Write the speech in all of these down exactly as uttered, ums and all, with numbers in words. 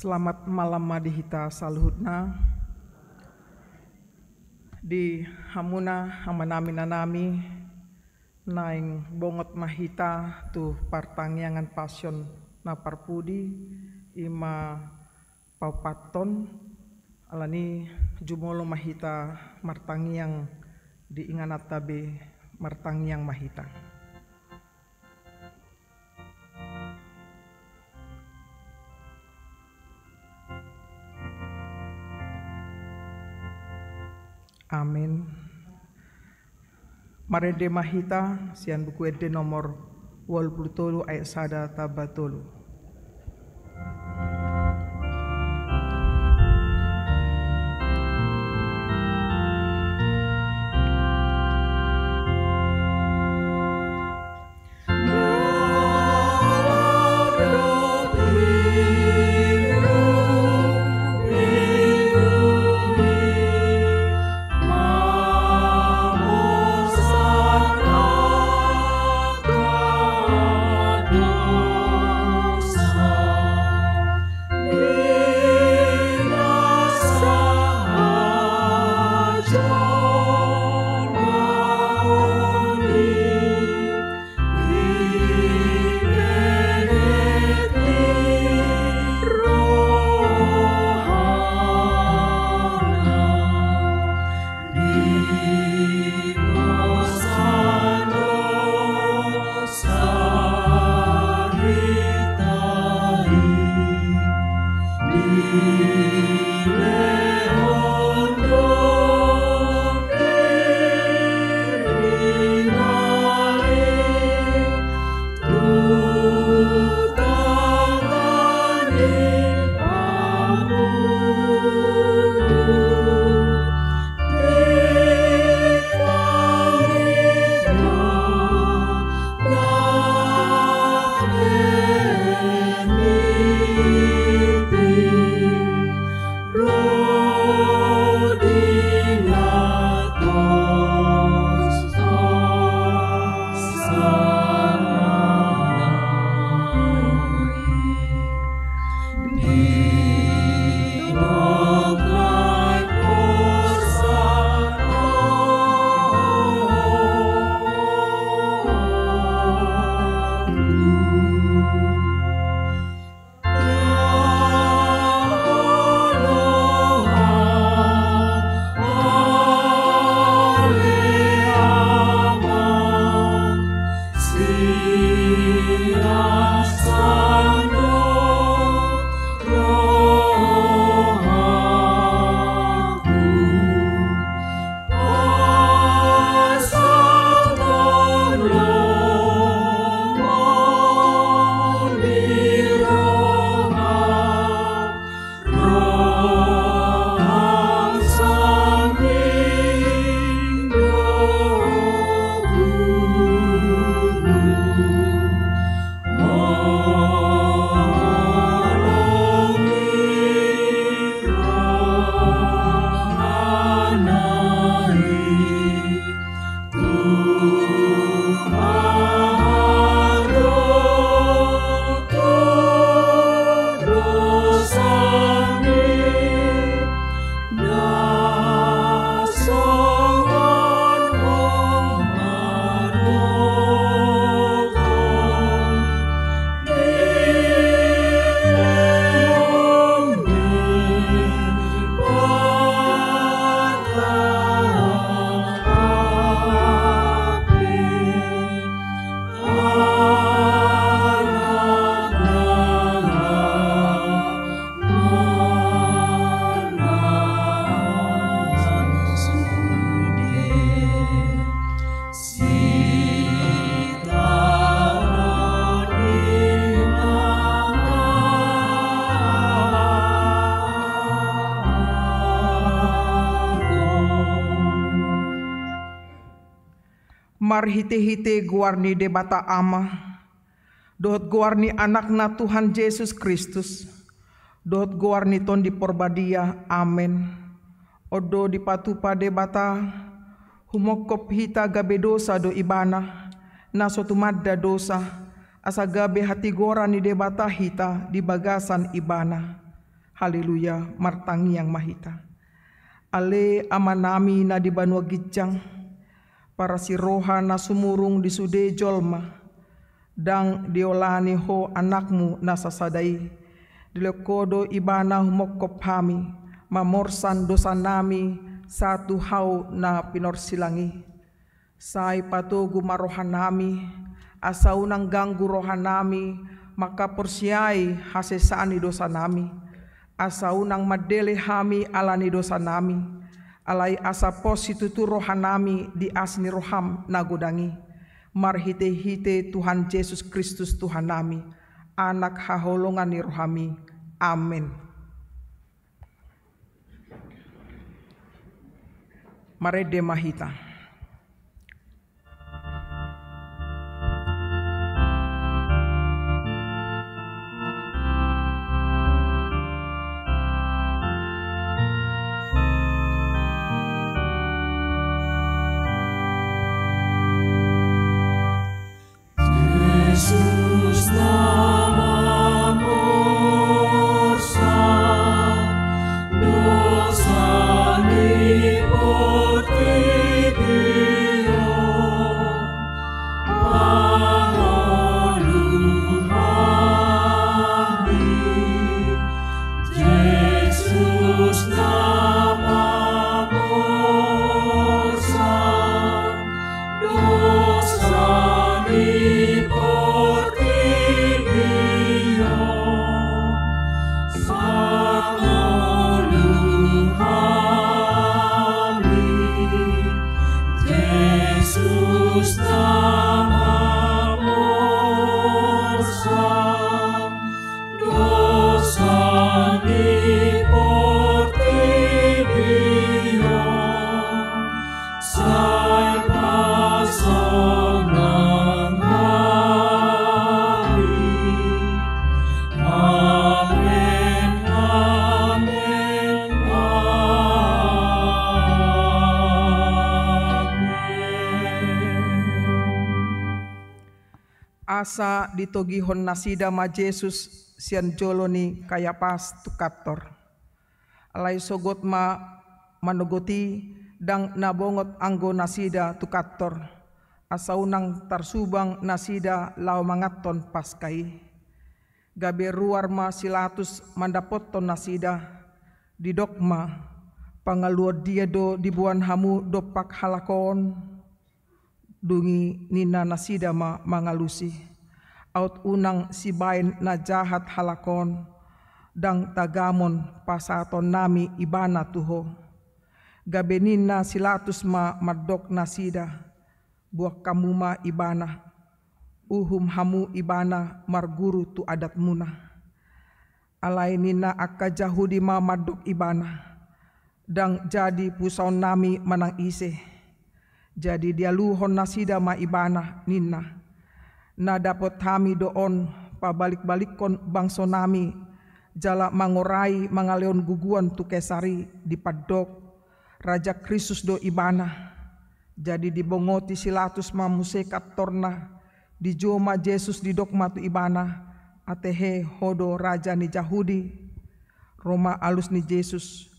Selamat malam ma di hita saluhutna. Di hamuna amanami, inanami, naeng bongot ma hita tu partangiangan Pasion na parpudi, i ma paopathon. Alani i jumolo ma hita martangiang, di ingananta be martangiang ma hita. Amen. Marende ma hita sian Buku Ende nomor ualu pulu tolu, ayat sada tamba tolu. Marhitehite goar ni Debata Ama, dohot goar ni Anakna Tuhan Jesus Kristus, dohot goar ni Tondi Porbadia. Amen. On do dipatupa Debata, humongkop hita gabe dosa do Ibana, na so tumanda dosa, asa gabe hatigoran ni Debata hita di bagasan Ibana. Haleluya, martangiang ma hita. Ale Amanami na di banua ginjang, parasi roha na sumurung di sude jolma, ndang diolani Ho Anakmu na sasada i. Dilehon Ho do Ibana humongkop hami, mamorsan dosanami sahat tu hau na pinorsilang i. Sai patogu ma rohanami, asa unang ganggu rohanami mangkaporseai hasesaan ni dosanami, asa unang mandele hami ala ni dosanami, alai asa pos situtu rohanami di asi ni roham na godang i. Marhitehite Tuhan Jesus Kristus Tuhannami, Anak haholongan ni rohami. Amen. Marende ma hita. Jesus na mamorsan dosa ni portibi on, pangolu hami. Jesus na mamorsan dosa ni portibi on, pangolu hami. Jesus na mamorsan dosa ni portibi on, sai pasonang hami. Amen, amen, amen. Asa ditogihon nasida ma Jesus sian jolo ni Kayapas tu kantor. Alai sogot ma manogot i, ndang na bongot anggo nasida tu kantor, asa unang tarsubang nasida laho manganhon Paska i. Gabe ruar ma si Latus mandapothon nasida, didok ma, "Pangaluon dia do diboan hamu dompak halak on?" Dung i ninna nasida ma mangalusi, "Aut unang sibaen na jahat halak on, ndang tagamon pasahatonnami ibana tu ho." Gabe ninna si Latus ma mandok nasida, "Buang hamu ma ibana, uhum hamu ibana marguru tu adatmuna." Alai ninna angka Jahudi ma mandok ibana, "Ndang jadi pusaonnami manang ise." Jadi dialuhon nasida ma ibana, ninna, "Na dapot hami do on pabalik-balikkon bangsonami, jala mangorai mangalehon guguan tu Kesar i, dipandok, 'Raja Kristus do ibana.'" Jadi dibongoti si Latus ma muse kantorna, dijou ma Jesus, didok ma tu ibana, "Atehe, ho do raja ni Jahudi?" Ro ma alus ni Jesus,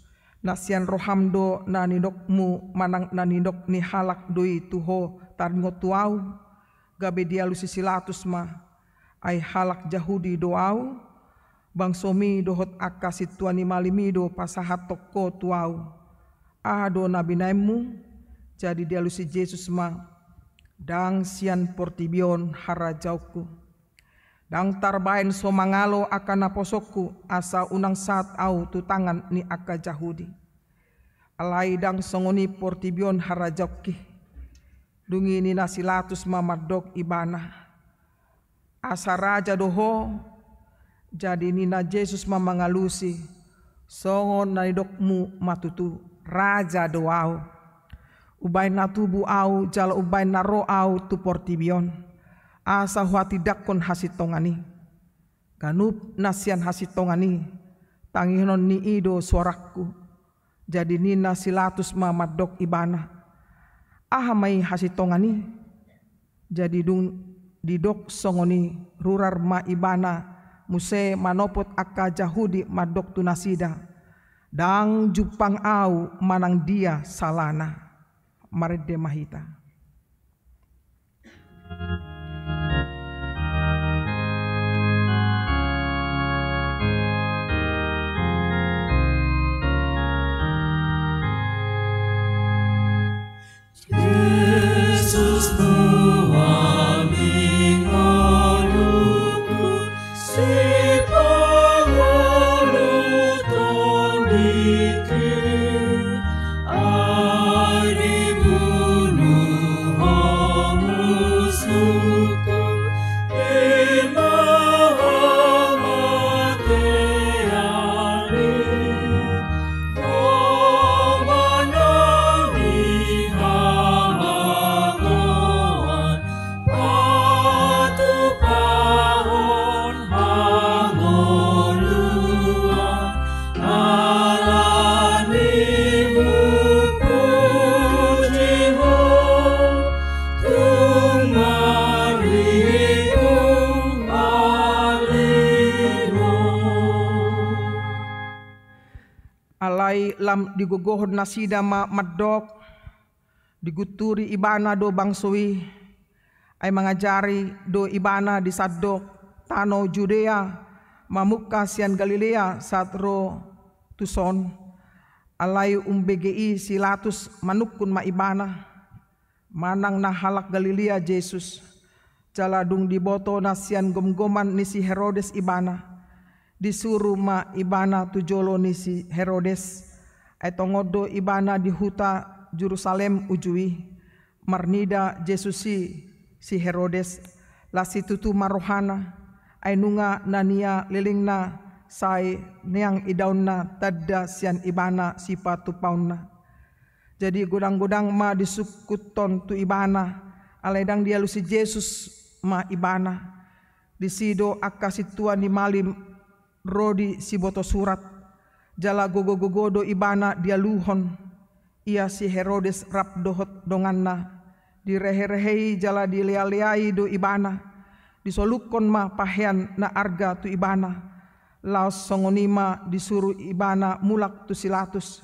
"Na sian roham do na nidokmu manang na nidok ni halak do i tu ho taringot tu ahu?" Gabe dialusi si Latus ma, "Ai halak Jahudi do ahu? Bangsomi dohot angka sintua ni malimi do pasahathon ho tu ahu. Aha do na binahenmu?" Jadi dialusi Jesus ma, "Ndang sian portibi on harajaonku. Ndang tarbaen so mangalo angka naposongku asa unang sahat ahu tu tangan ni angka Jahudi. Alai ndang songon i portibi on harajaonki." Dung i ninna si Latus ma mandok ibana, "Asa raja do ho?" Jadi ninna Jesus ma mangalusi, "Songon na nidokmu ma tutu, raja do ahu. Umbaen na tubu ahu jala umbaen na ro ahu tu portibi on, asa huhatindangkon hasintongan i. Ganup na sian hasintongan i, tangihonon ni i do suarangku." Jadi ninna si Latus ma mandok ibana, "Aha ma i hasintongan i?" Jadi dung didok songon i, rurar ma ibana Muse manopot angka Jahudi mandok tu nasida, "Ndang jumpang ahu manang dia salana." Marende ma hita. Jesus, Tuhan ni ngolungku, sipangolu tondingku, ai dibunu Ho musuhku, i ma hamatean i. Ho ma na nihalangoan, patupahon hangoluan, ala ni i hupuji Ho, tung marhite haliluon. Alai lam digogohon nasida ma mandok, digunturi Ibana do bangso i, ai mangajari do Ibana di sandok tano Judea, mamungka sian Galilea sahat ro tuson. Alai umbege i si Latus manungkun ma Ibana, manang na halak Galilea Jesus. Jala dung diboto na sian gomgoman ni si Herodes Ibana, disuru ma Ibana tu jolo ni si Herodes. Ai tongon do Ibana di huta Jerusalem uju i. Marnida Jesus i si Herodes, las situtu ma rohana, ai nunga na nialilingna sai neang idaonna tanda sian Ibana sipatupaonna. Jadi godang-godang ma disungkunhon tu Ibana, alai ndang dialusi Jesus ma Ibana. Disi do angka sintua ni malim ro di siboto surat, jala gogo-gogo do Ibana dialuhon. Ia si Herodes rap dohot donganna, direhe-rehei jala dilea-leai do Ibana. Disolukhon ma pahean na arga tu Ibana. Laos songon i ma disuru Ibana mulak tu si Latus.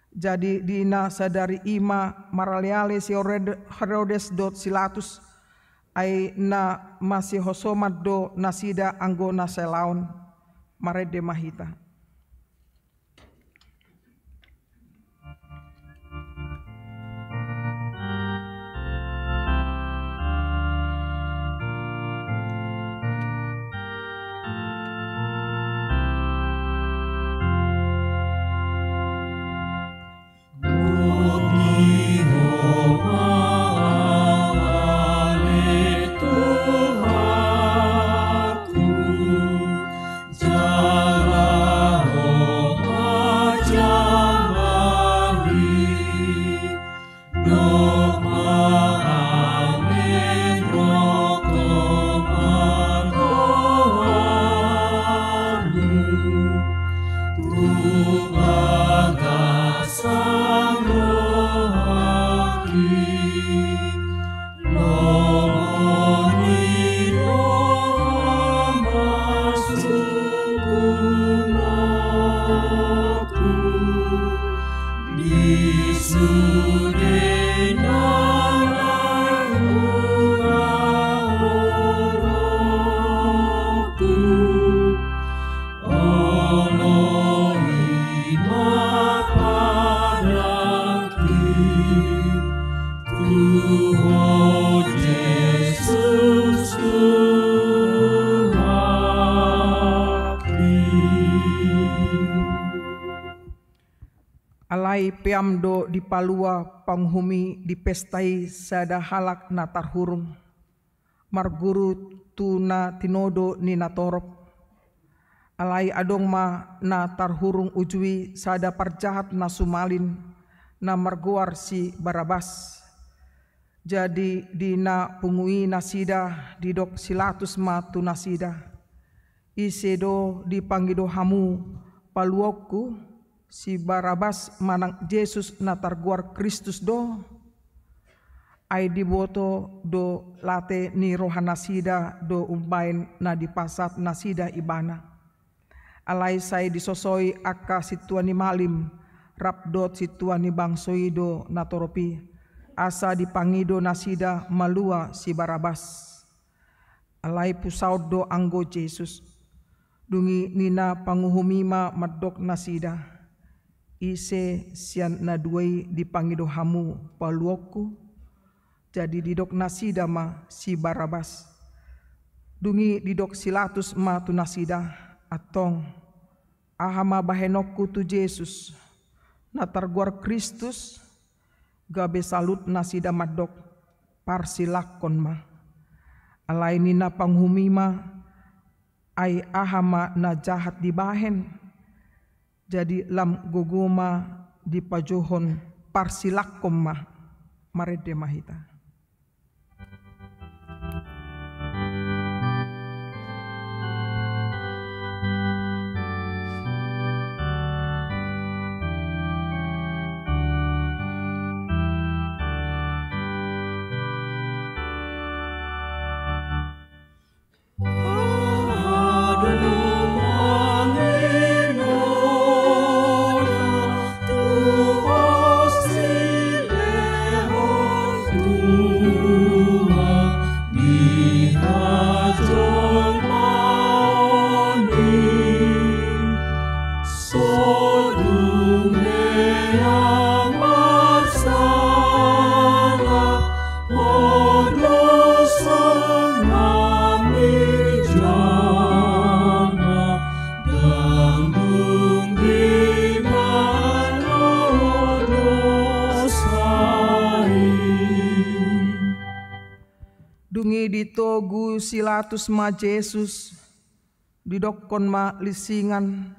Jadi di na sadari i ma marale-ale si Herod-, Herodes dohot si Latus, ai na masihosoman do nasida anggo na salaon. Marende ma hita. Oloi ma padangki tu Ho Jesus Tuhanki. Alai peam do dipalua panguhum i di pesta i sada halak na tarhurung, marguru tu na tinodo ni natorop. Alai adong ma na tarhurung uju i sada parjahat na sumalin, na margoar si Barabas. Jadi di na pungu i nasida, didok si Latus ma tu nasida, "Ise do dipangido hamu paluaonku? Si Barabas manang Jesus na targoar Kristus do?" Ai diboto do late ni rohanasida do umbaen na dipasahat nasida ibana. Alai sai disosoi angka sintua ni malim rap dohot sintua ni bangso i do natorop i, asa dipangido nasida malua si Barabas. Alai pusaon do anggo Jesus. Dung i ninna panguhum i ma mandok nasida, ise sian na dua i dipangido hamu paluaonku? Jadi didok nasida ma si Barabas. Dung i didok si Latus ma tu nasida, antong, aha ma bahenonku tu Jesus, na targoar Kristus? Gabe salut nasida mandok, parsilangkon ma. Alai ninna panguhum i ma, ai aha ma na jahat dibahen? Jadi lam gogo ma dipajouhon, parsilangkon ma. Marende ma hita. Dung i ditogu si Latus ma Jesus, didokkon ma linsingan.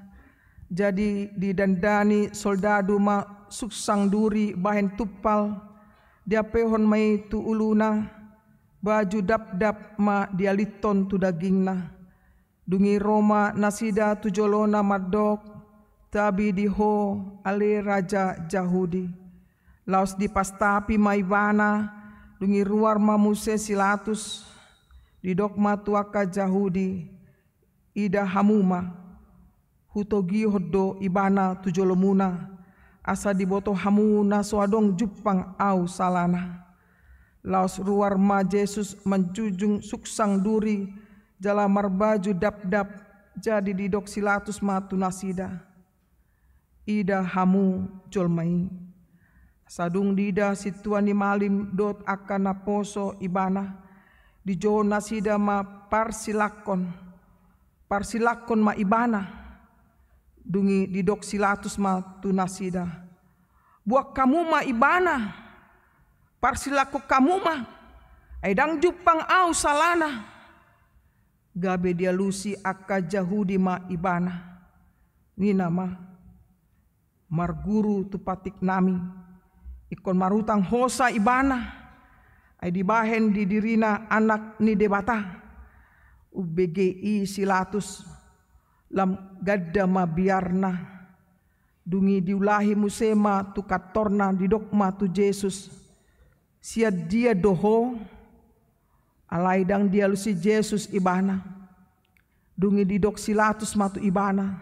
Jadi didandani soldadu ma suksang duri bahen tumpal, diampehon ma i tu uluna, baju dapdap ma dialinhon tu dagingna. Dung i ro ma nasida tu jolona mandok, tabi di ho ale raja Jahudi. Laos dipastapi ma ibana. Dung i ruar ma muse si Latus, didok ma tu angka Jahudi, ida hamu ma, hutogihon do ibana tu jolomuna, asa diboto hamu na so adong jumpang ahu salana. Laos ruar ma Jesus manjujung suksang duri jala marbaju dapdap. Jadi didok si Latus ma tu nasida, ida hamu jolma i. Asa dung diida sintua ni malim dohot angka naposo ibana, dijou nasida ma parsilangkon, parsilangkon ma ibana. Dung i didok si Latus ma tu nasida, buang hamu ma ibana, parsilangkon hamu ma, ai ndang jumpang ahu salana. Gabe dialusi angka Jahudi ma ibana, ninna ma, marguru tu patiknami, ingkon marutang hosa ibana, ai dibahen di dirina Anak ni Debata. Umbege i si Latus, lam ganda ma biarna. Dung i diulahi muse ma tu kantorna, didok ma tu Jesus, sian dia do ho? Alai ndang dialusi Jesus ibana. Dung i didok si Latus ma tu ibana,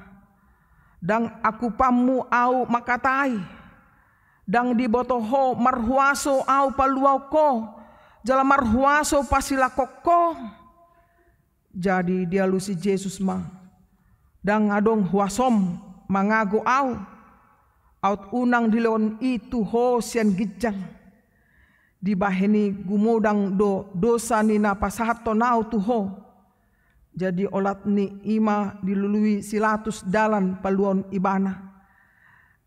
ndang akupanmu ahu mangkatai. Ndang diboto ho marhuaso ahu paluaon ho jala marhuaso parsilangkon ho? Jadi dialusi Jesus ma, ndang adong huasom mangago ahu, aut unang dilehon i tu ho sian ginjang. Dibahen i gumodang do dosa ni na pasahathon ahu tu ho. Jadi olat ni i ma dilului si Latus dalan paluaon ibana.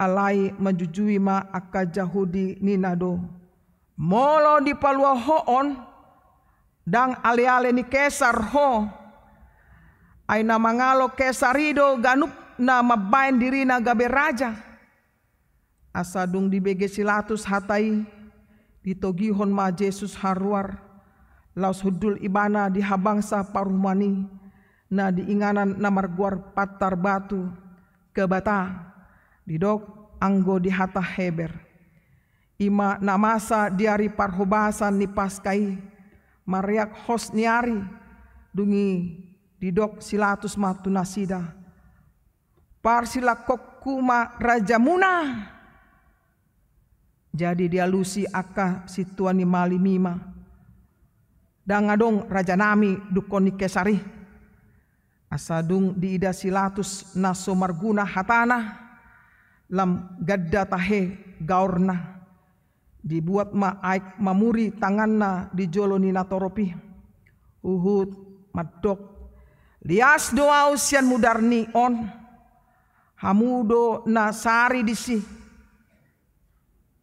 Alai manjujui ma angka Jahudi, ninna do, molo dipalua ho on, ndang aleale ni Kesar ho. Ai na mangalo Kesar i do ganup na mambahen dirina gabe raja. Asa dung dibege si Latus hata i, ditogihon ma Jesus haruar, laos hundul ibana di habangsa parumaen i, na di inganan na margoar Pantar Batu, Gabata, didok anggo di hata Heber. I ma na masa di ari parhobasan ni Paska i, mareak hos ni ari, dung i didok si Latus ma tu nasida: Parsilangkonku ma rajamuna. Jadi dialusi angka sintua ni malim i ma: Ndang adong rajanami dungkon ni Kesar i. Asa dung diida si Latus na so marguna hatana, lam ganda tahe gaorna. Dibuat ma aek mamuri tanganna di jolo ni natorop i, huhut mandok: Lias do ahu sian mudarni on. Hamu do na sari disi.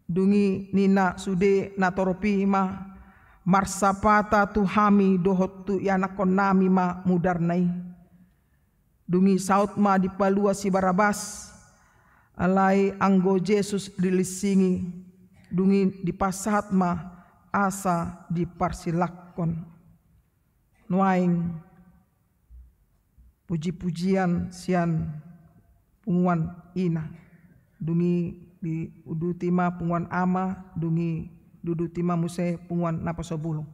Dung i ninna sude natorop i ma: Marsapata tu hami dohot tu ianakkonnami ma mudarna i. Dung i saut ma dipalua si Barabas, alai anggo Jesus dilinsingi. Dung i dipasahat ma asa diparsilangkon. Nuaeng puji-pujian sian punguan ina. Dung i diuduti ma punguan ama, dung i diuduti ma muse punguan naposobulung.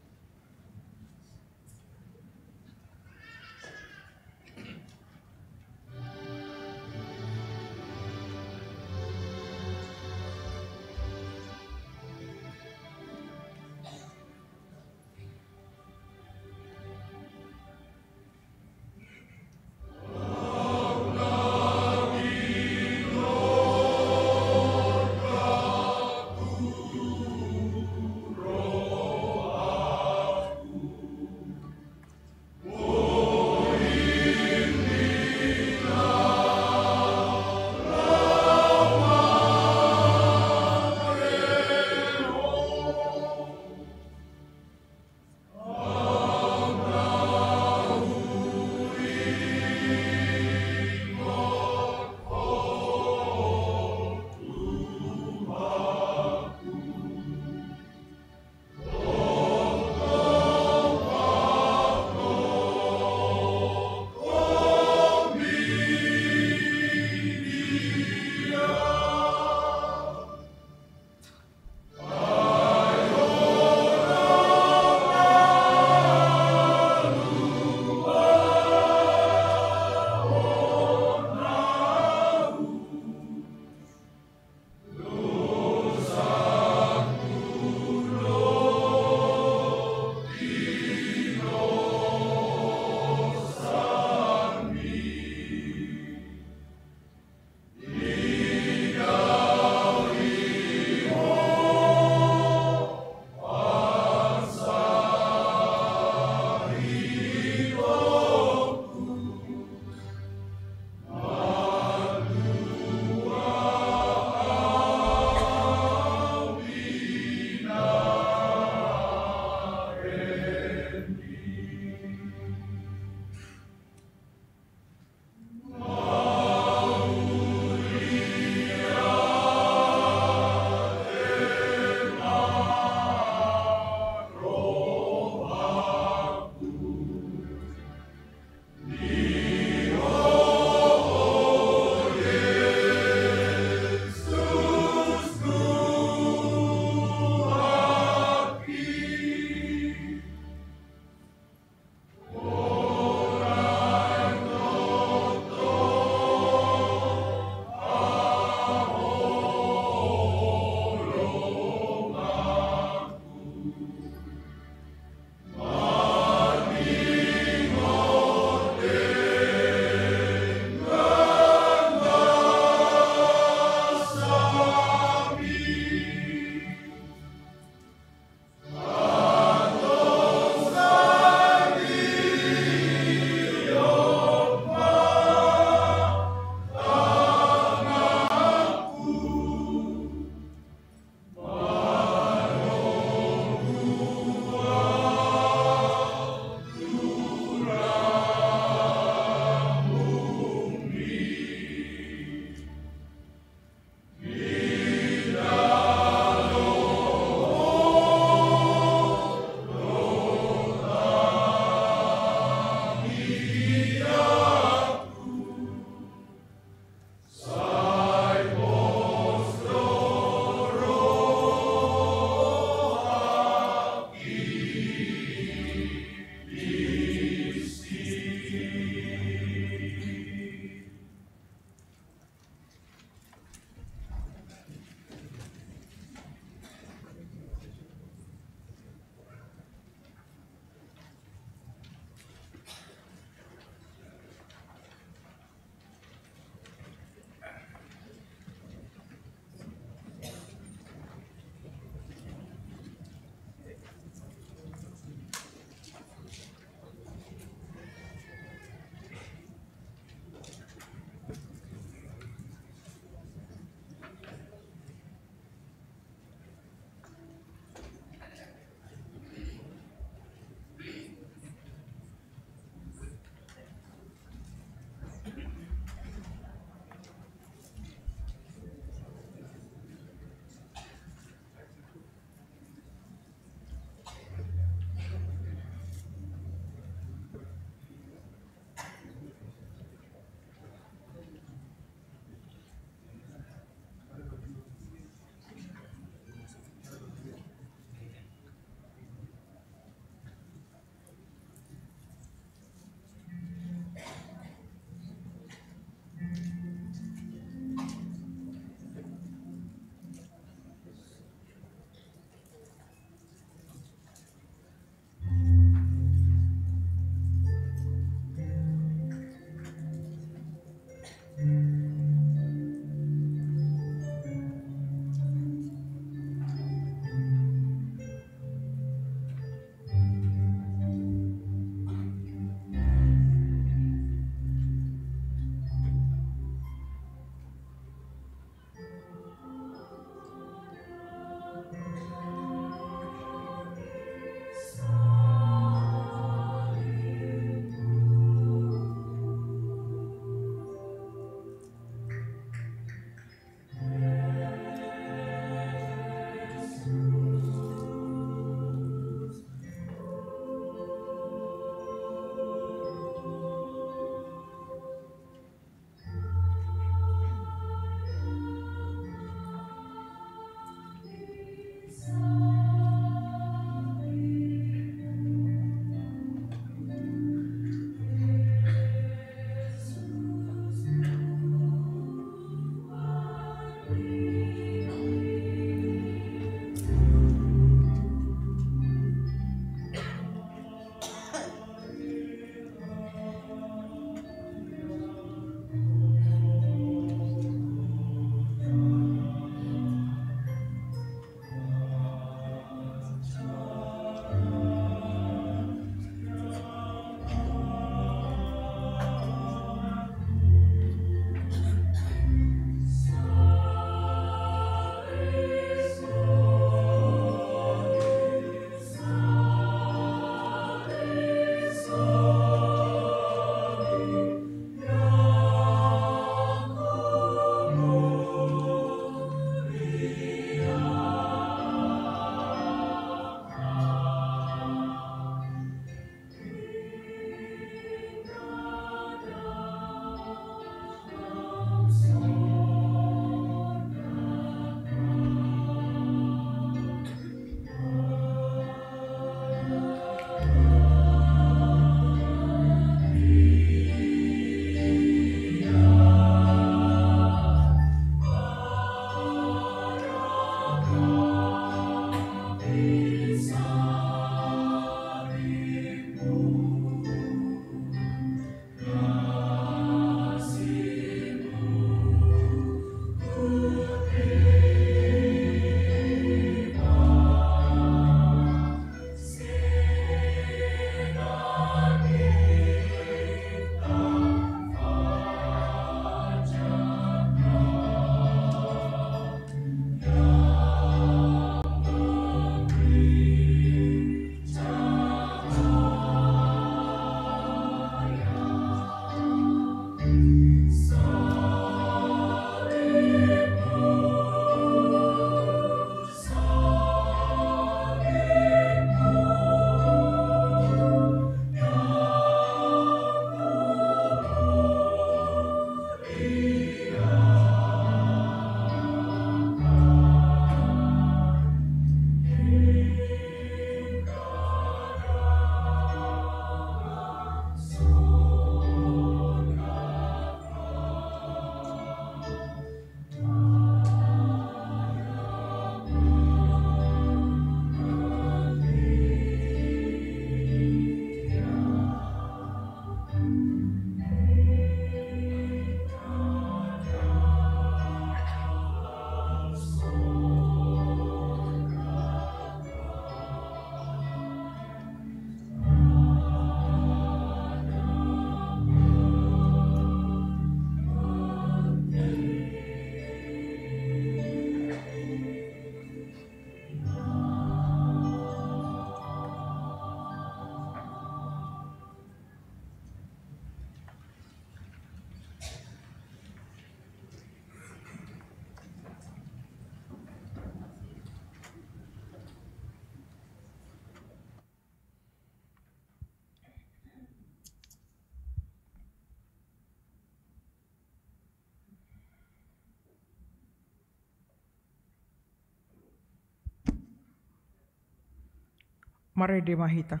Marende ma hita.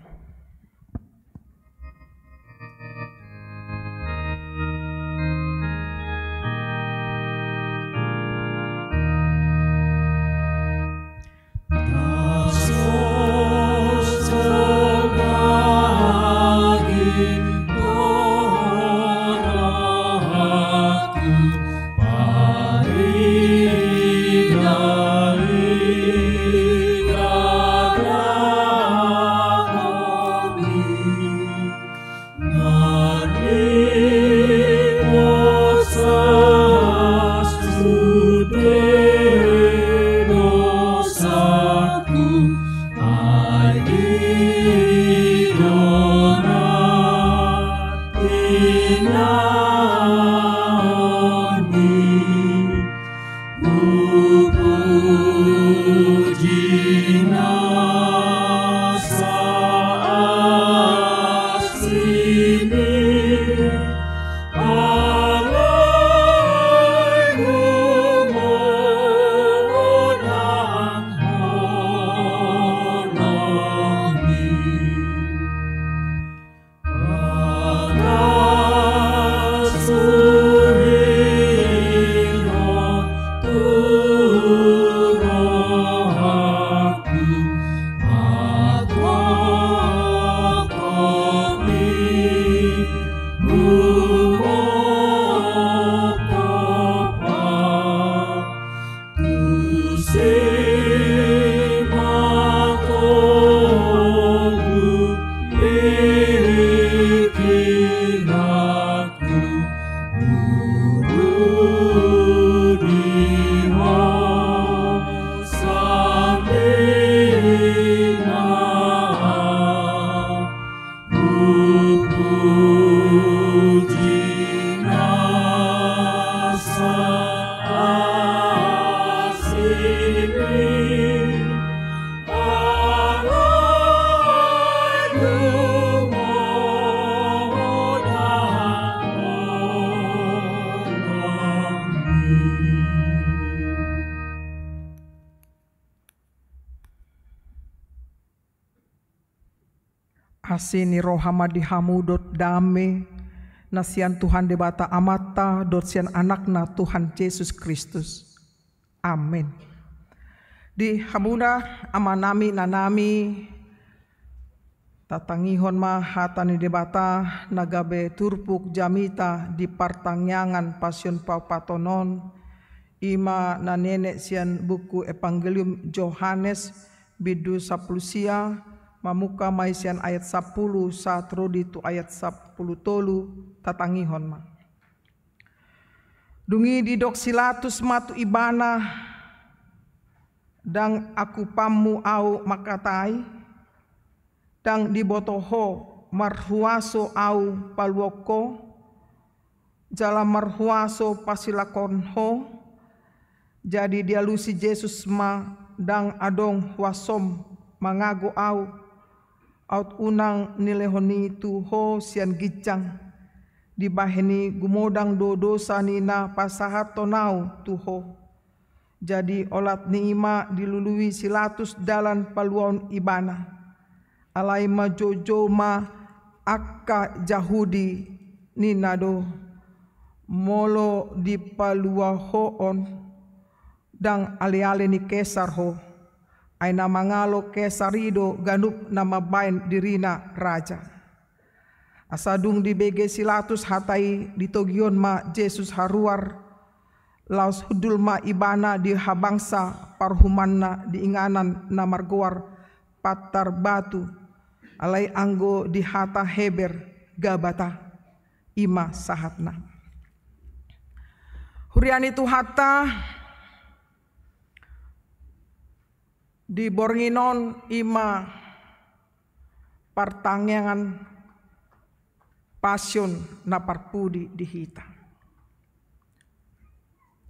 Asi ni roha ma di hamu dohot dame na sian Tuhan Debata Amanta dohot sian Anakna Tuhan Jesus Kristus. Amen. Di hamuna amanami, inanami, tatangihon ma hata ni Debata na gabe turpuk jamita di partangiangan Pasion Paupatonon, i ma na nienet sian buku Evangelium Johannes, bindu sampulu sia, mamungka ma i sian ayat sampulu sahat ro di tu ayat sampulu tolu, tatangihon ma. Dung i didok si Latus ma tu ibana, ndang akupanmu ahu mangkatai, ndang diboto ho marhuaso ahu paluahon ho, jala marhuaso pasilakohon ho. Jadi dialusi Jesus ma, ndang adong huasom mangago ahu, aut unang nilehon i tu ho sian ginjang, dibahen i gumodang do dosa ni na pasahathon ahu tu ho. Jadi olat ni i ma dilului si Latus dalan paluahon ibana. Alai manjojou ma angka Jahudi, ninna do, molo dipaluahon ho on, ndang aleale ni Kesar ho, ai na mangalo Kesar i do ganup na mambahen dirina raja. Asa dung dibege si Latus hata i, ditogihon ma Jesus haruar, laos hundul ma ibana di habangsa paruhumanna di inganan na margoar Pantar Batu, alai anggo di hata Heber, Gabata, i ma sahatna. Huria ni Tuhanta, di borngin on i ma partangiangan Pasion na parpudi di hita.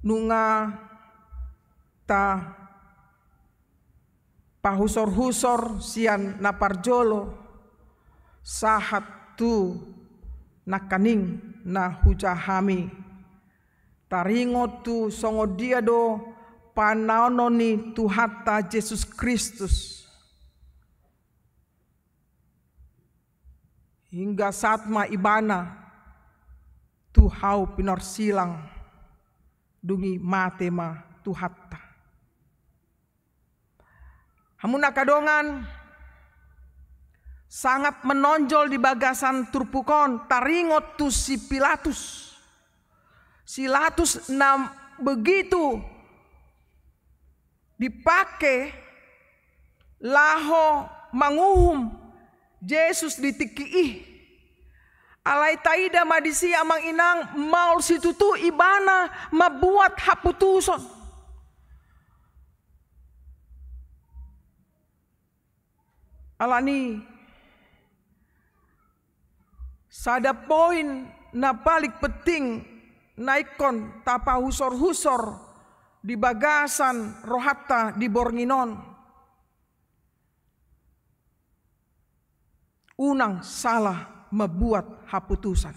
Nunga tapahusorhusor sian na parjolo sahat tu nangkaning na hujaha hami, taringot tu songon dia do panaonon ni Tuhanta Jesus Kristus. Hingga saat ma ibana tu hau pinorsilang, dung i mate ma Tuhanta. Hamu angka dongan, sangat menonjol di bagasan turpuk on taringot tu si Pilatus. Si Pilatus na begitu dipake laho manguhum Jesus di tingki i. Alai taida ma disi, amang inang, maol situtu ibana mambuat haputusan. Alani, sada poin na paling penting na ingkon tapahusor-husor di bagasan rohanta di borngin on. Unang salah mambuat haputusan.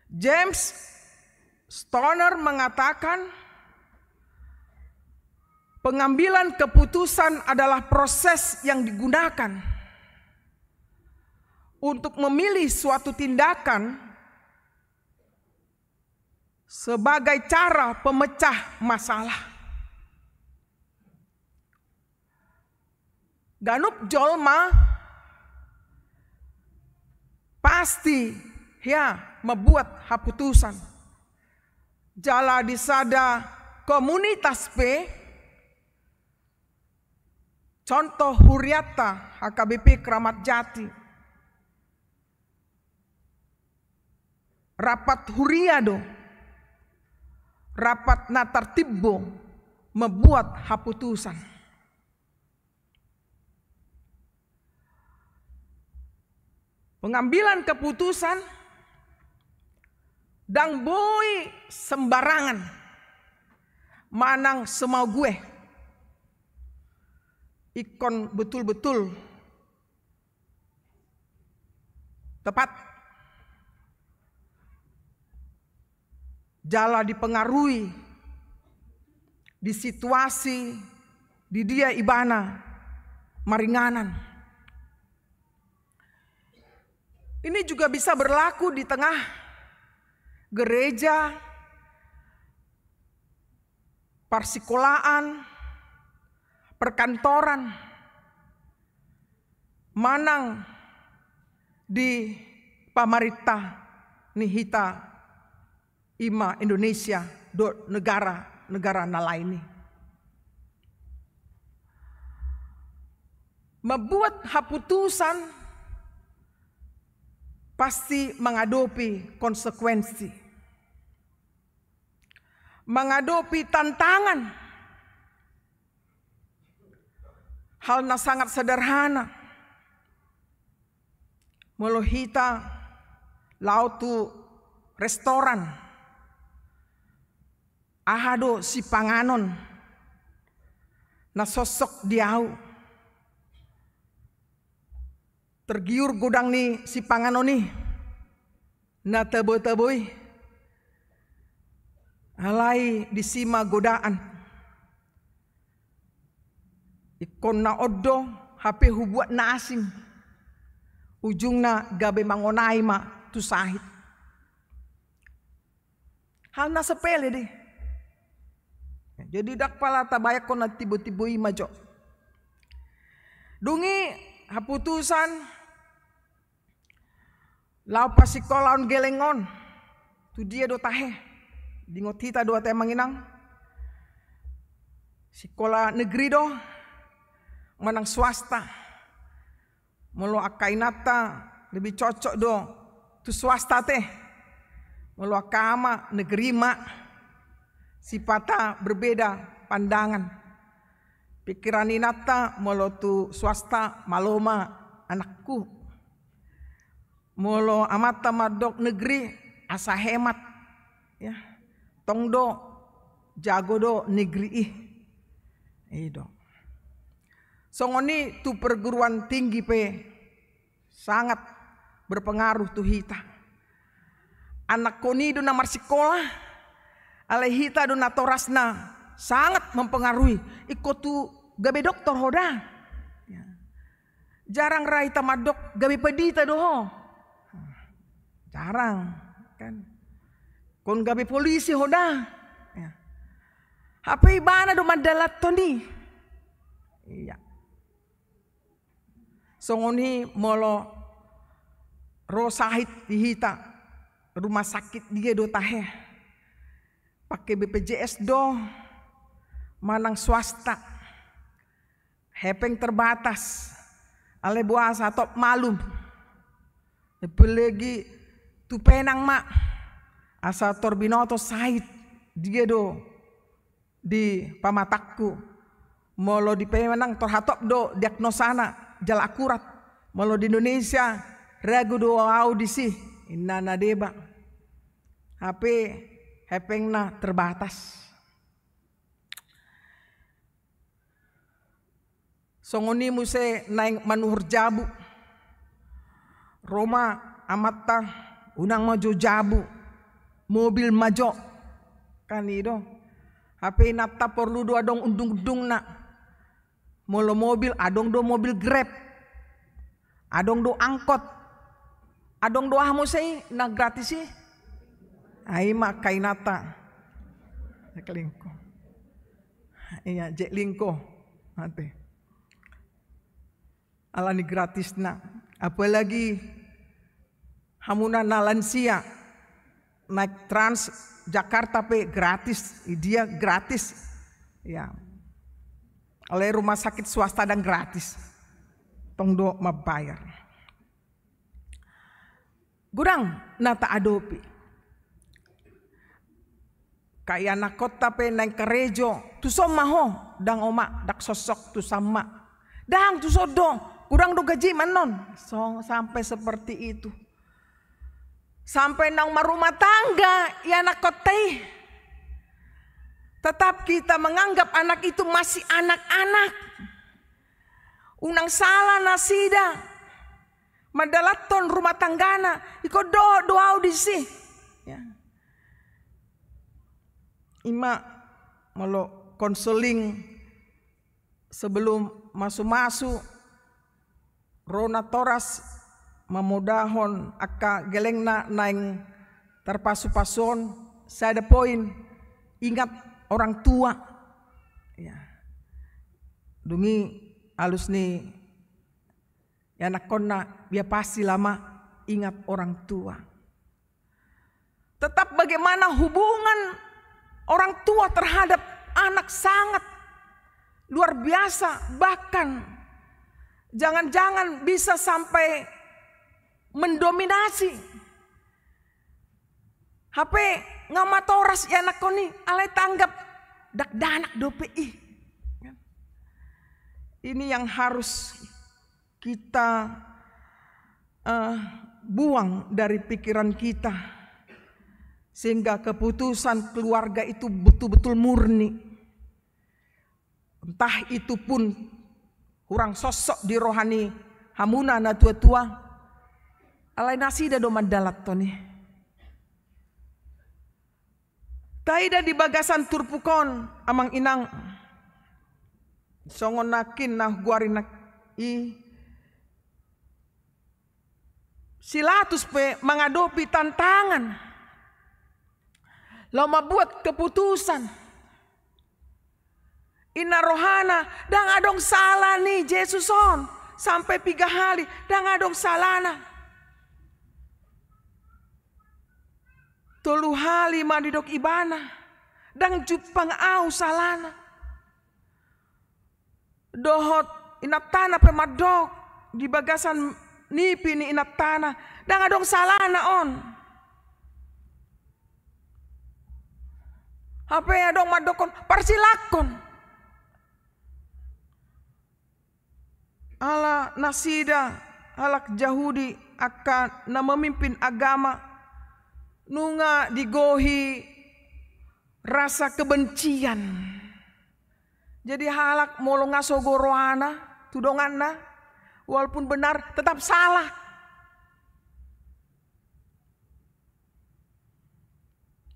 James Stoner mengatakan, pengambilan keputusan adalah proses yang digunakan untuk memilih suatu tindakan sebagai cara pemecah masalah. Ganup jolma pasti, ya, mambuat haputusan. Jala di sada komunitas pe, contoh hurianta H K B P Kramat Jati, rapat huria do, rapat na tartib do mambuat haputusan. Pengambilan keputusan ndang boi sembarangan manang semau gue. Ingkon betul-betul tepat. Jala dipengaruhi di situasi di dia ibana maringanan. Ini juga bisa berlaku di tengah gereja, parsikolaan, perkantoran, manang di pamarintah ni hita, ima Indonesia dohot negara-negara na lain i. Mambuat haputusan pasti mangadopi konsekuensi, mangadopi tantangan. Hal na sangat sederhana, molo hita laho tu restoran, aha do sipanganon na sosok di ahu? Tergiur godang ni sipanganon i, na tabo-tabo i. Alai disi ma godaan. Ingkon na on do hape hubuat na asing. Ujungna gabe mangonai ma tu sahit. Hal na sepele do i. Jadi ndang pala tabayangkon na tibo-tibo i ma jo. Dung i haputusan laho pasikola on geleng on. Tu dia do tahe? Diingot hita do ate amang inang. Sikola negeri do manang swasta? Molo angka inanta lebih cocok do tu swasta ate. Molo angka ama negeri ma. Sipata berbeda pandangan. Pikiran inanta molo tu swasta malo ma anakku. Molo amanta mandok negeri asa hemat. Ya. Tong do jago do negeri i. I do. Songon i tu perguruan tinggi pe sangat berpengaruh tu hita. Anakkon i do na marsikola, alai hita do natorasna sangat mempengaruhi. Ingkon tu gabe doktor ho da. Ya. Jarang ra hita mandok gabe pandita do ho. Jarang, kan? Ingkon gabe polisi ho da. Ya. Hape ibana do mandalanhon i. Iya. Songon i molo ro sahit di hita, rumah sakit dia do tahe? Pake B P J S do manang swasta? Hepeng terbatas. Alai boasa, hatop malum. Apalagi tu Penang ma, asa tor binoto sahit dia do di pamatangku. Molo di Penang tor hatop do diagnosana jala akurat. Molo di Indonesia, ragu do au disi, inna na deba. Hape hepengna terbatas. Songon i muse naeng manuhor jabu. Ro ma amanta, unang ma jo jabu, mobil ma jo. Kan i do. Hape inanta porlu do adong undung-undungna. Molo mobil, adong do mobil Grab. Adong do angkot. Adong do aha muse i na gratis i? Ai ma angka inanta. Jaklingko. Iya, Jaklingko. Ate. Alani gratisna. Apalagi hamuna na lansia, naik Trans Jakarta pe gratis, i dia gratis. Ya. Alai rumah sakit swasta ndang gratis. Tong do mambayar. Godang na taadopi. Angka ianakkonta pe naeng karejo, tuson ma ho, ndang oma, ndang sossok, tuson ma. Ndang tuson do, godang do gaji ma annon. So, sampai seperti itu. Sampai naung marumah tangga ianakkonta i. Tetap kita menganggap anak itu masih anak-anak. Unang sala nasida mandalanhon rumah tanggana, ingkon dohot do au disi. Ya. I ma molo konseling sebelum masu-masu, ro natoras mamodahon angka gelengna naeng tarpasu-pasu on, sada poin, ingat orang tua. Ya. Dung i alus ni ianakkonna, dia pasti lama ingat orang tua. Tetap bagaimana hubungan orang tua terhadap anak sangat luar biasa, bahkan jangan-jangan bisa sampai mendominasi. Hape nga matoras ianakkon i, alai tanggap dakdanak dope i. Ini yang harus kita, eh, buang dari pikiran kita, sehingga keputusan keluarga itu betul-betul murni. Entah itu pun hurang sossok di roha ni hamuna na tua-tua, alai nasida do mandalanhon i. Taida di bagasan turpuk on, amang inang, songon nangkin na hugoari nangkin i, si Latus pe mangadopi tantangan laho mambuat keputusan. Inna rohana, ndang adong sala ni Jesus on, sampai piga hali, ndang adong salana. Tolu hali ma didok ibana, ndang jumpang au salana. Dohot inantana pe mandok di bagasan nipi ni inantana, ndang adong salana on. Hape adong mandokkon, parsilangkon. Ala nasida halak Jahudi, angka na memimpin agama, nunga digohi rasa kebencian. Jadi halak molo nga sogo rohana tu donganna, walaupun benar, tetap salah.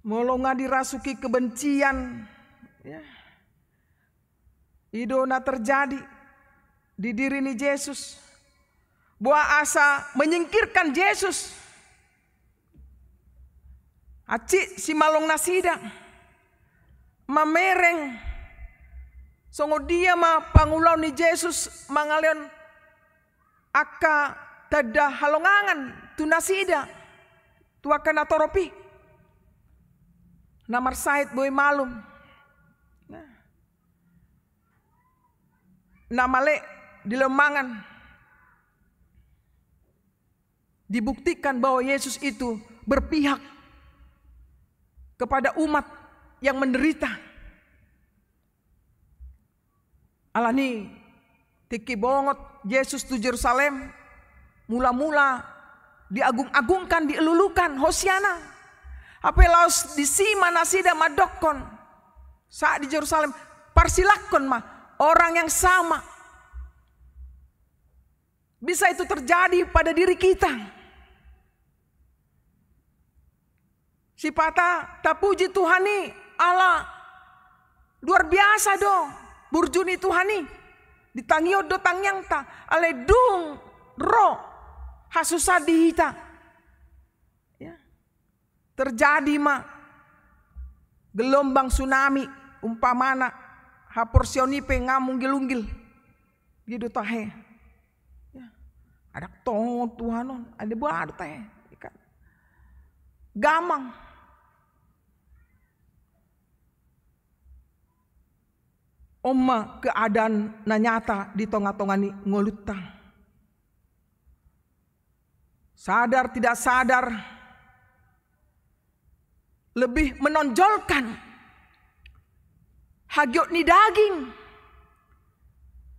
Molo nga dirasuki kebencian, ya. I do na terjadi di diri ni Jesus. boa asa menyingkirkan Jesus. Hansit simalongnasida mamereng songon dia ma pangulaon ni Jesus mangalehon angka tanda halongangan tu nasida, tu angka natorop i. Na marsahit boi malum. Nah. Na male dilehon mangan. Dibuktikan bahwa Yesus itu berpihak kepada umat yang menderita. Alani tingki bongot Jesus tu Jerusalem, mula-mula diagung-agungkan, dielulukan, Hosiana. Hape laos disi ma nasida mandokkon, saat di Jerusalem, parsilakkon ma orang yang sama. Bisa itu terjadi pada diri kita. Sipata tapuji Tuhan i ala luar biasa do burju ni Tuhan i. Ditangihon do tangiangta, alai dung ro hasusaan di hita. Ya. Terjadi ma gelombang tsunami, umpamana, haporseaon i pe nga munggil-unggil. Dia do tahe. Ya. Adong tongon Tuhan on, ada boha do tahe. Ikan. Gamang. On ma keadaan na nyata di tonga-tonga ni ngolunta. Sadar tidak sadar, lebih menonjolkan hagiot ni daging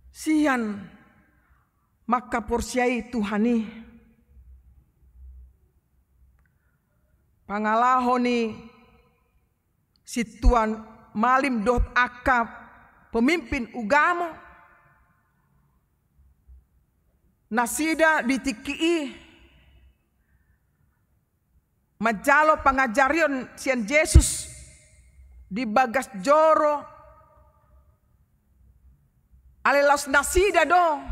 sian mangkaporseai Tuhan i. Pangalaho ni sintua malim dohot angka pemimpin ugamo, nasida di tingki i manjalo pangajarion sian Jesus di bagas joro, alai laos nasida do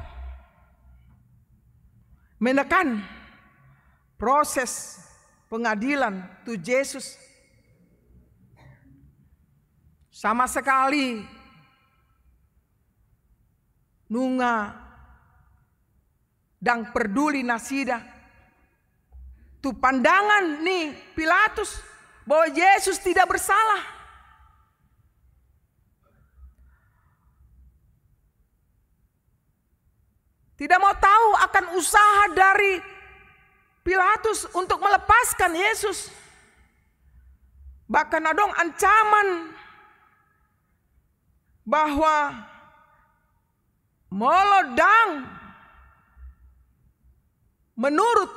menekan proses pengadilan tu Jesus. Sama sekali nunga ndang perduli nasida tu pandangan ni Pilatus bahwa Yesus tidak bersalah. Tidak mau tahu akan usaha dari Pilatus untuk melepaskan Yesus. Bahkan adong ancaman bahwa molo ndang menurut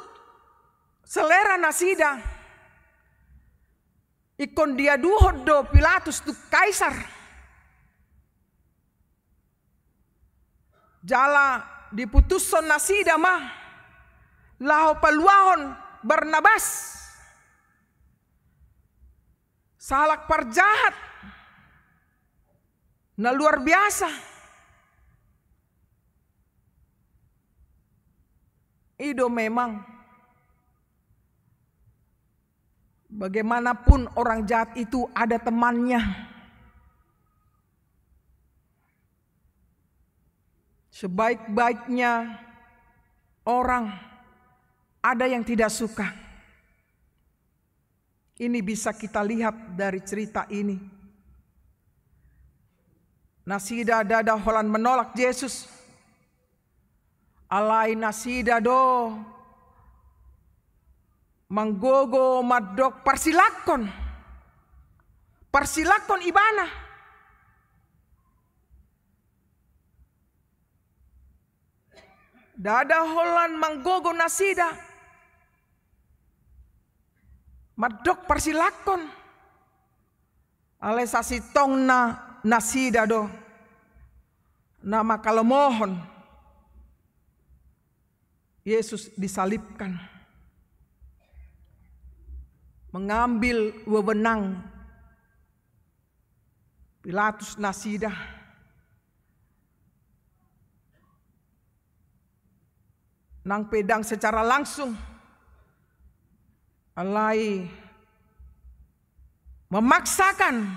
selera nasida, ingkon diaduhon do Pilatus tu Kaisar. Jala diputushon nasida ma laho paluahon Barnabas, sahalak parjahat na luar biasa. I do memang, bagaimanapun orang jahat itu ada temannya. Sebaik-baiknya orang, ada yang tidak suka. Ini bisa kita lihat dari cerita ini. Nasida ndada holan menolak Jesus. Alai nasida do manggogo mandok parsilakkon. Parsilakkon ibana. Ndada holan manggogo nasida mandok parsilakkon. Alai sasintongna nasida do na mangkalomohon Yesus disalibkan, mengambil wewenang Pilatus nasida. nang pe ndang secara langsung, alai memaksakan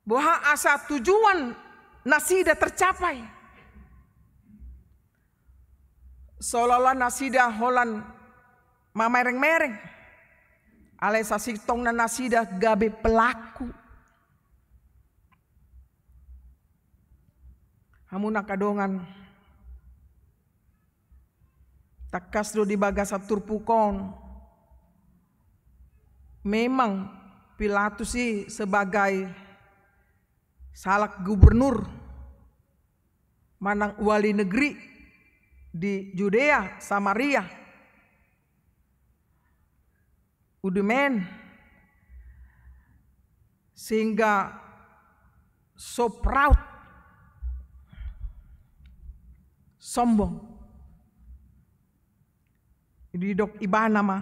boha asa tujuan nasida tercapai. Seolah-olah nasida holan mamereng-mereng, alai sasintongna nasida gabe pelaku. Hamu angka dongan, tangkas do di bagasan turpuk on, memang Pilatus i sebagai sahalak gubernur manang wali negeri di Judea, Samaria, Idumean, sehingga so proud, sombong. Didok ibana ma,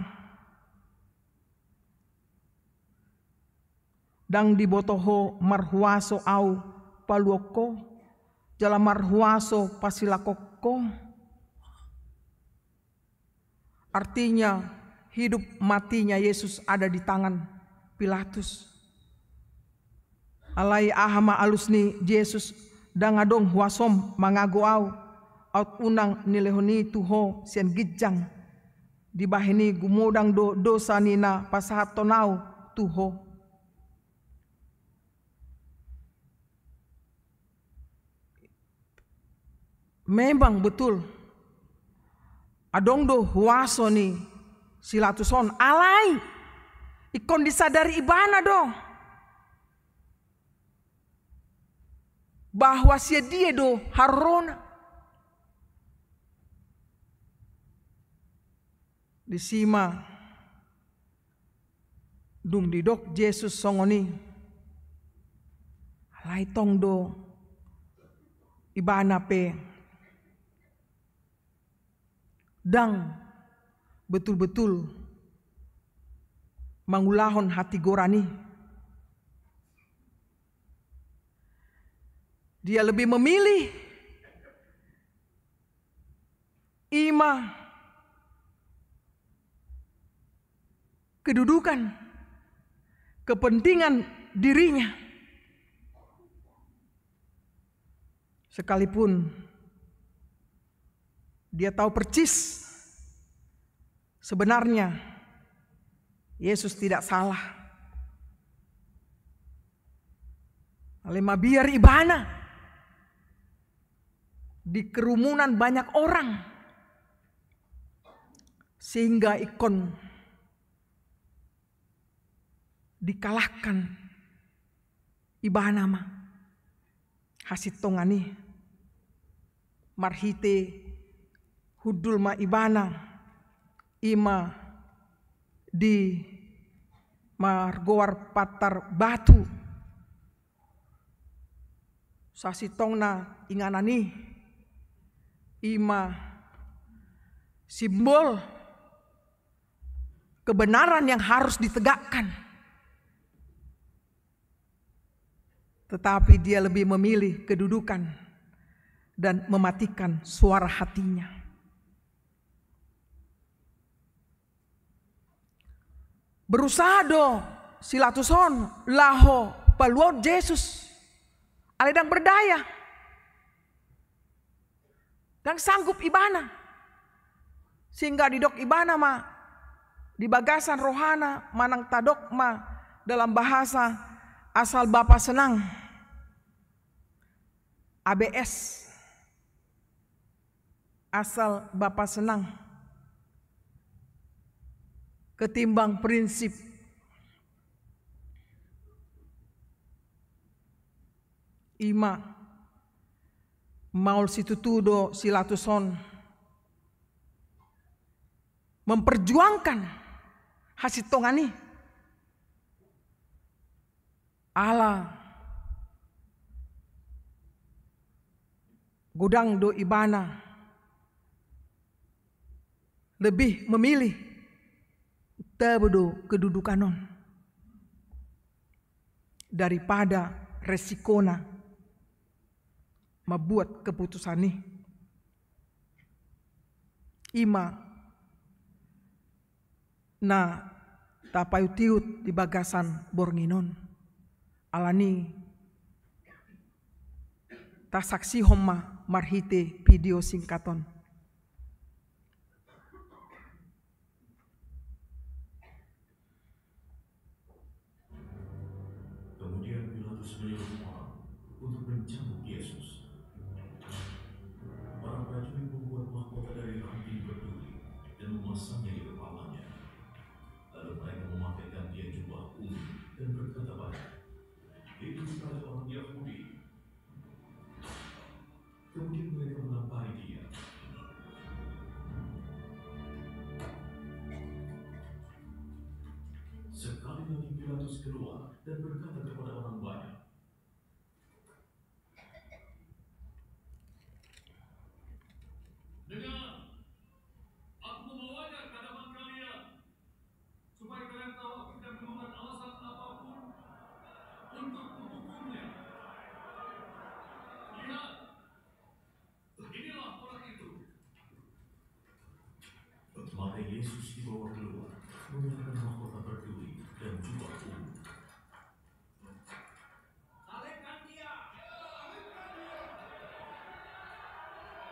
ndang diboto ho marhuaso au paluahon ho, jala marhuaso pasilangkok ho. Artinya, hidup matinya Yesus ada di tangan Pilatus. Alai aha ma alus ni Jesus? Ndang adong huasom mangago au, aut unang nilehon i tu ho sian ginjang. Dibahen i gumodang do dosa ni na pasahathon au tu ho. Memang betul, adong do huaso ni si Pilatus on, alai ingkon disadari ibana do bahwa sian dia do harorona. Disi ma dung didok Jesus songon i, alai tong do ibana pe ndang betul-betul mangulahon hatigoran i. Dia lebih memilih ima kedudukan, kepentingan dirinya. Sekalipun dia tahu persis sebenarnya Yesus tidak salah. Alai mabiar ibana di kerumunan banyak orang, sehingga ingkon dikalahkan ibana ma hasintongan i. Marhite hundul ma ibana ima di margoar Pantar Batu. Sasintongna inganan i ima simbol kebenaran yang harus ditegakkan. Tetapi dia lebih memilih kedudukan dan mematikan suara hatinya. Berusaha do si Pilatus on laho paluahon Jesus. Alai ndang berdaya. Ndang sanggup ibana. Sehingga didok ibana ma di bagasan rohana manang tadok ma dalam bahasa asal Bapa senang. A B S. Asal Bapa senang. Ketimbang prinsip. Ima maol situtu do si Pilatus on memperjuangkan hasintongan i. Ala godang do ibana lebih memilih tabo do kedudukan on daripada resikona mambuat keputusan i. i ma na tapaihutihut di bagasan borngin on. Alani i tasaksihon ma marhite video singkat on. Kemudian Pilatus menyuruh orang untuk mencambuk Yesus. Para prajurit membuat mahkota dari ranting berduri dan memasangnya di kepalanya. Lalu mereka memakaikan Dia jubah ungu dan berkata padanya, "Itu Raja orang Yahudi." Kemudian mereka menghampiri Dia. Sekali lagi Pilatus keluar dan berkata kepada orang banyak, "Dengar! Aku membawanya ke hadapan kalian, supaya kalian tahu aku tidak menemukan alasan apapun untuk menghukumnya. Lihat, inilah orang itu." Maka Yesus dibawa keluar, mengenakan mahkota berduri dan jubah ungu. Salibkan Dia!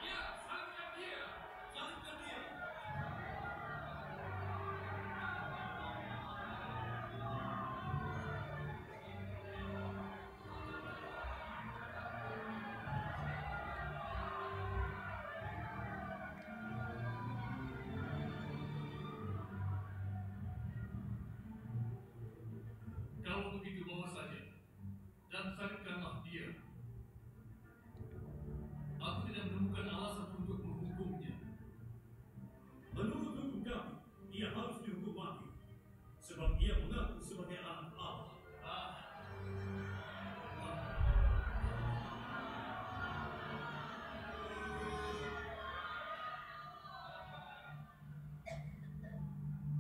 Ya, salibkan Dia! Salibkan Dia! Kalau begitu, bawa saja dan salibkanlah Dia. Aku tidak menemukan alasan untuk menghukumnya. Menurut hukum kami, Ia harus dihukum mati, sebab Ia mengaku sebagai Anak Allah. Ah.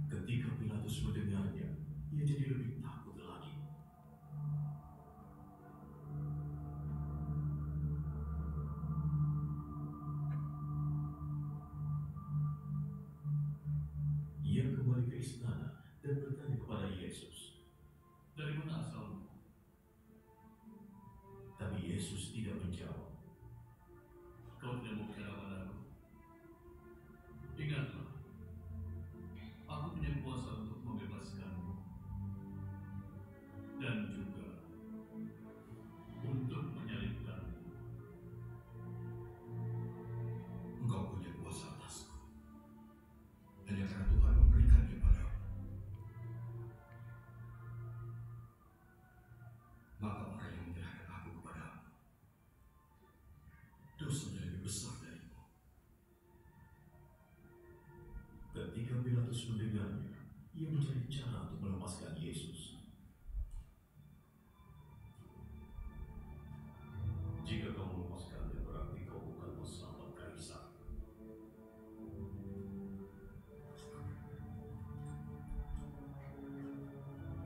Ketika Pilatus mendengarnya, ia jadi lebih takut lagi. Ia kembali ke istana dan bertanya kepada Yesus, "Dari mana asalmu?" Tapi Yesus tidak menjawab. Kau tidak mau bicara padaku? Ingatlah, Aku punya kuasa untuk membebaskanmu dan juga untuk menyalibkanmu. Engkau punya kuasa atasku, hanya karena Tuhan memberikannya padamu. Maka orang yang menyerahkan Aku kepadamu, dosanya lebih besar darimu. Ketika Pilatus mendengarnya, ia mencari cara untuk melepaskan Yesus. "Jika kau melepaskannya, berarti kau bukan bersahabat Kaisar."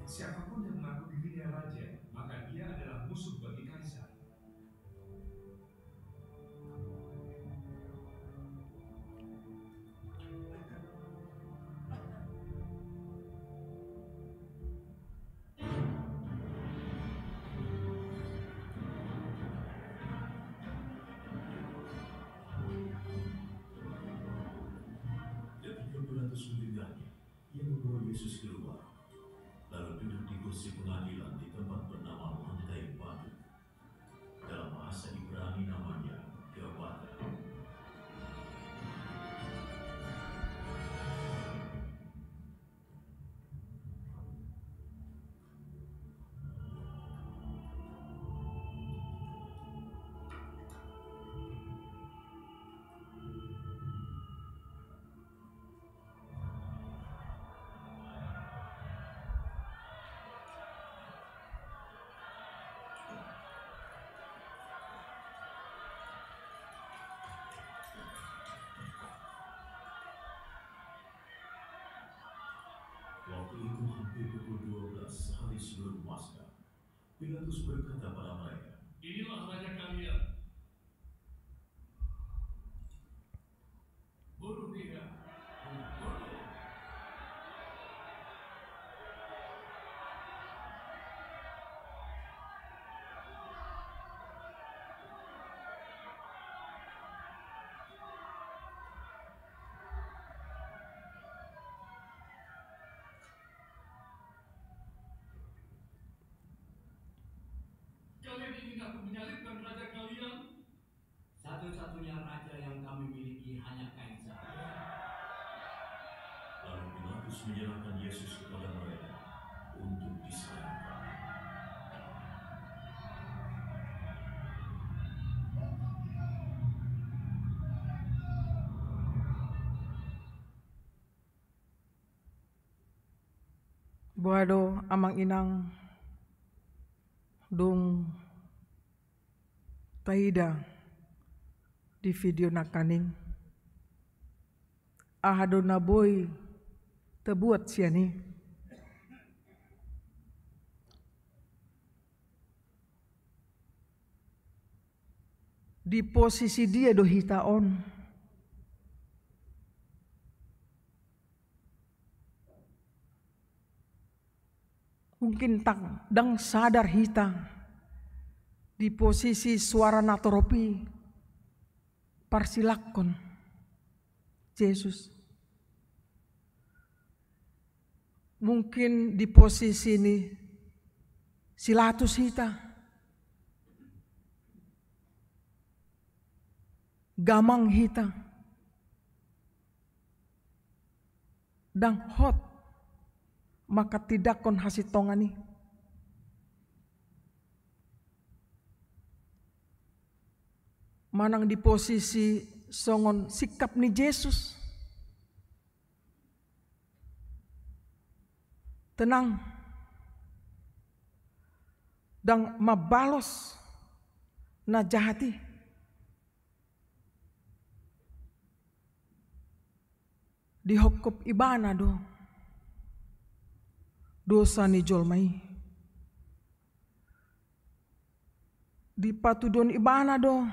Siapapun yang mengaku dirinya raja, maka dia adalah musuh bagi Kaisar. Ketika Pilatus mendengarnya, ia membawa Yesus keluar, lalu duduk di kursi pengadilan di tempat bernama Lantai Batu. Dalam bahasa Ibrani namanya Gabata. Waktu itu hampir pukul dua belas, sehari sebelum Paskah. Pilatus berkata pada mereka, "Inilah raja kalian." Bunuh dia, Aku menyalibkan raja kalian. Satu-satunya raja yang kami miliki hanya Kaisar. Lalu Pilatus menyerahkan Yesus kepada mereka untuk disalibkan. Boha do amang inang, dung taida di video nangkaning, aha do na boi tabuat sian i? Di posisi dia do hita on? Mungkin ndang sadar hita di posisi suara na torop i parsilakkon Jesus. Mungkin di posisi ni si Pilatus hita, gamang hita, ndang hot manghatindanghon hasintongan i. Manang di posisi songon sikap ni Jesus, tenang, ndang mambalos na jahat i. Dihophop ibana do dosa ni jolma i. Dipatuduhon ibana do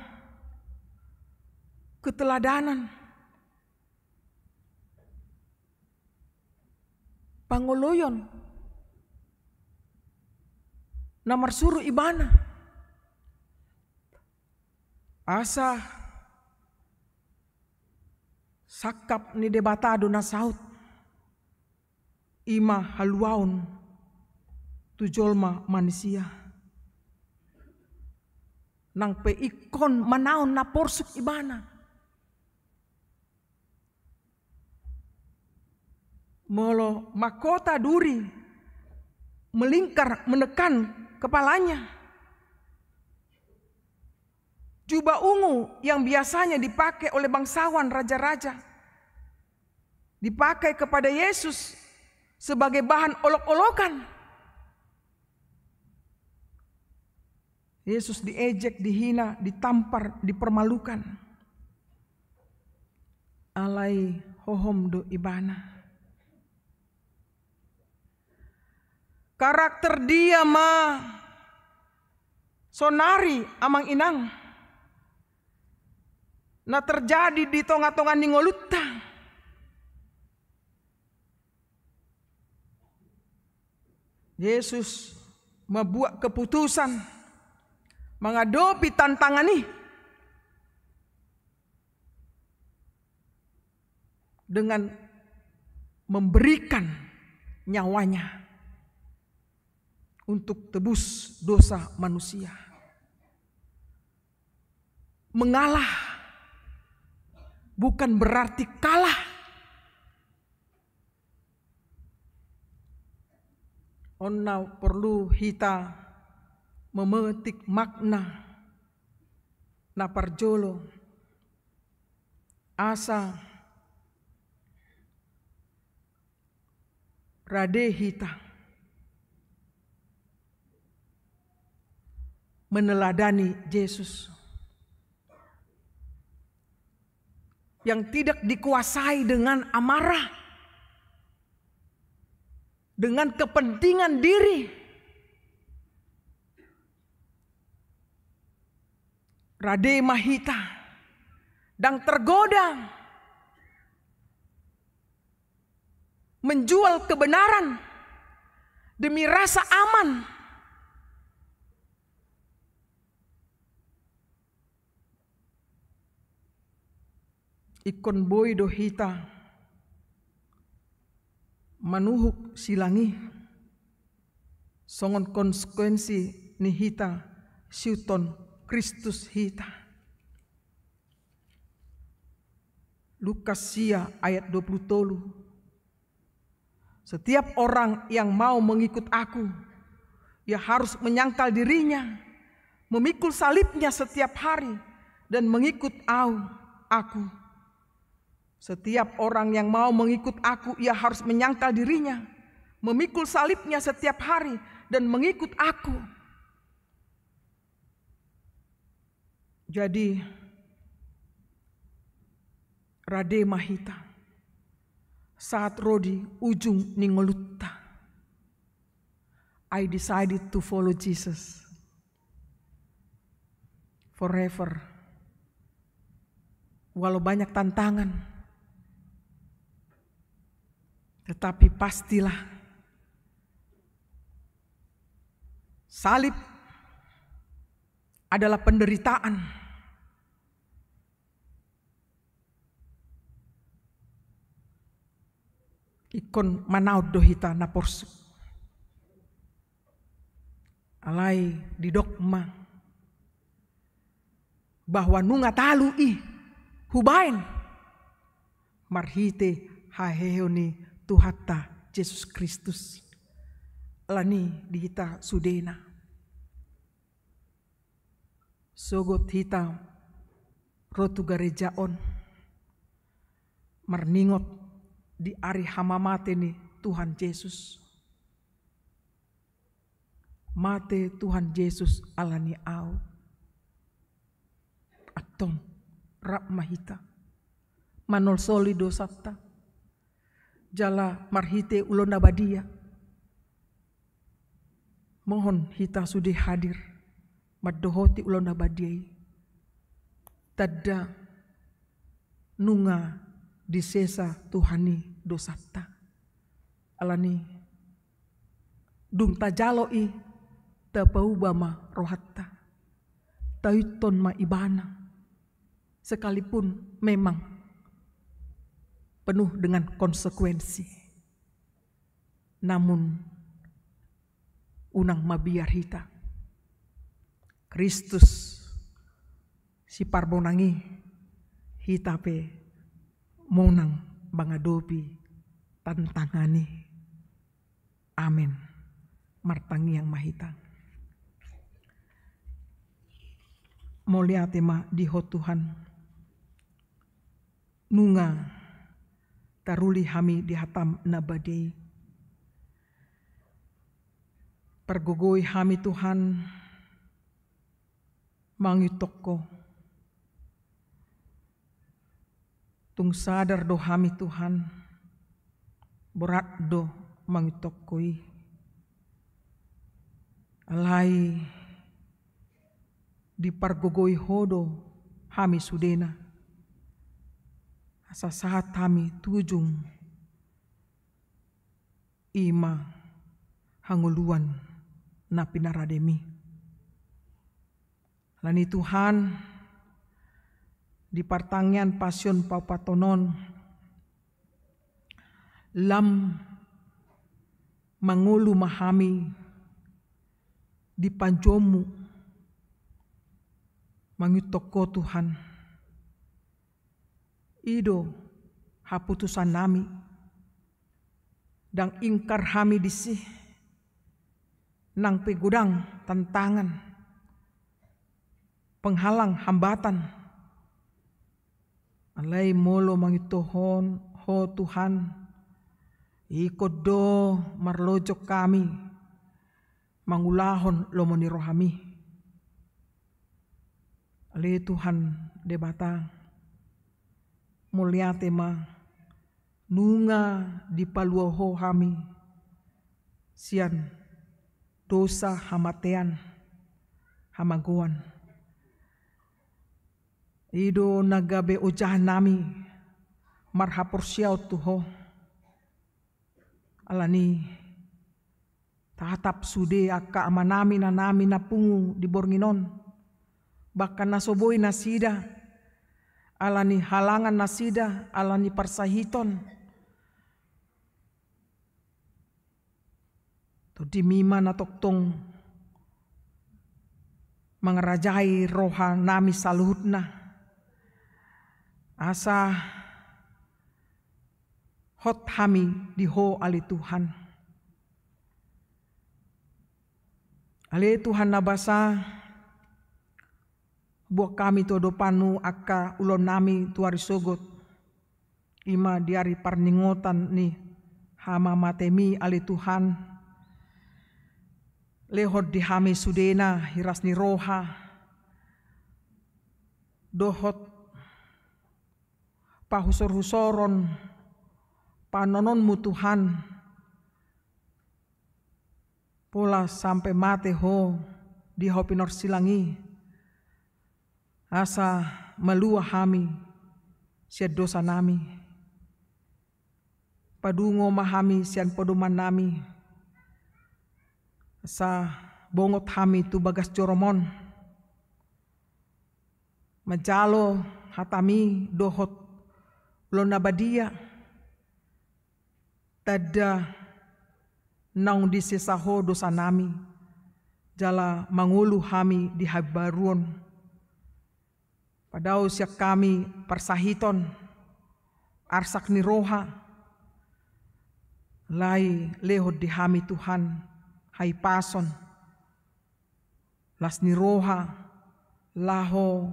keteladanan, pangoloion na marsuru ibana. Asa sangkap ni Debata do na saut, i ma haluaon tu jolma manisia. Nang pe ingkon manaon na porsuk ibana. Molo mahkota duri melingkar menekan kepalanya, jubah ungu yang biasanya dipakai oleh bangsawan raja-raja dipakai kepada Yesus sebagai bahan olok-olokan. Yesus diejek, dihina, ditampar, dipermalukan. Alai hohom do ibana. Karakter dia ma saonari, amang inang, na terjadi di tonga-tonga ni ngolunta. Yesus mambuat keputusan menghadapi tantangan i dengan memberikan nyawanya untuk tebus dosa manusia. Mengalah bukan berarti kalah. On na porlu hita memetik makna na parjolo, asa rade hita meneladani Jesus yang tidak dikuasai dengan amarah, dengan kepentingan diri. Rade ma hita ndang tergoda menjual kebenaran demi rasa aman. Ingkon boi do hita manuhuk silang i songon konsekuensi ni hita siuton Kristus hita. Lukas sia ayat dua puluh tolu. Setiap orang yang mau mengikut aku, ia harus menyangkal dirinya, memikul salibnya setiap hari, dan mengikut au, aku. Setiap orang yang mau mengikut aku, ia harus menyangkal dirinya, memikul salibnya setiap hari, dan mengikut aku. Jadi, rade ma hita saat ro di ujung ni ngolunta. I decided to follow Jesus forever. Walau banyak tantangan, tetapi pastilah salib adalah penderitaan. Ingkon manaon do hita na porsuk. Alai didok ma bahwa nunga talu i hubaen marhite haheheon ni Tuhanta Jesus Kristus. Alani i di hita sudena, sogot hita ro tu gareja on marningot di ari hamamate ni Tuhan Jesus. Mate Tuhan Jesus alani au. Antong, rap ma hita manolsoli dosanta jala marhite ulaon na badia mohon hita sude hadir mandohoti ulaon na badia i. Tanda nunga disesa Tuhan i dosanta. Alani i, dung tajalo i, tapauba ma rohanta, taihuthon ma Ibana, sekalipun memang penuh dengan konsekuensi. Namun unang mabiar hita. Kristus siparbonang i, hita pe monang mangadopi tantangan i. Amen. Martangiang ma hita. Mauliate ma di Ho Tuhan, nunga taruli hami di hataM na badia i. Pargogoi hami Tuhan mangihuthon Ho. Tung sadar do hami Tuhan, borat do mangihuthon Ho i. Alai dipargogoi Ho do hami sudena, asa sahat hami tu ujung, i ma hangoluan na pinaradeMi. Alani i Tuhan, di partangiangan Pasion paopathon on, lam mangolu ma hami di panjouonMu mangihuthon Ho Tuhan. I do haputusannami. Ndang ingkar hami disi, nang pe godang tantangan, penghalang, hambatan. Alai molo mangihuthon Ho Tuhan, ingkon do marlojong hami mangulahon lomo ni rohaMi. Ale Tuhan Debata, mauliate ma nunga dipalua Ho hami sian dosa, hamatean, hamagoan. I do na gabe ojahannami marhaporseaon tu Ho. Alani i, tatap sude angka amanami, inanami na pungu di borngin on, bahkan na so boi nasida, alani halangan nasida, alani parsahiton. TondiMi ma na tongtong mangarajai roha nami saluhutna, asa hot hami di Ho ale Tuhan. Ale Tuhan na basa, buat hami tu adopanmu angka ulaon nami tu ari sogot, ima di ari parningotan ni hamamatemi ale Tuhan. Lehon di hami sudena hiras ni roha dohot pahusor-husoron panononmu Tuhan, pola sampe mate Ho di hau pinorsilang i, asa malua hami sian dosa nami. Padungo ma hami sian podoman nami, asa bongot hami tu bagas joroM on, manjalo hatami dohot ulaon na badia, tanda naung disesa Ho dosa nami, jala mangolu hami di habaruon. Padao sian hami parsahiton, arsak ni roha, alai lehon di hami Tuhan hahipason, las ni roha, laho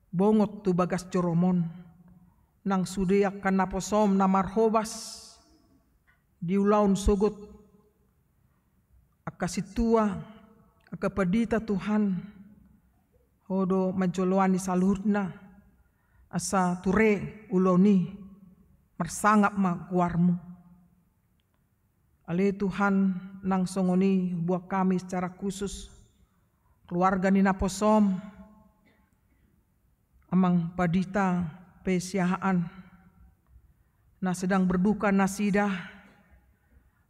bongot tu bagas joroM on nang sude angka naposoM na marhobas di ulaon sogot, angka sintua, angka pandita Tuhan, Ho do manjoloani saluhutna, asa ture ulaon i, marsangap ma goarMu. Ale Tuhan, nang songon i buat hami secara khusus keluarga ni naposoM, Amang Pandita P. Siahaan, na sedang berduka nasida,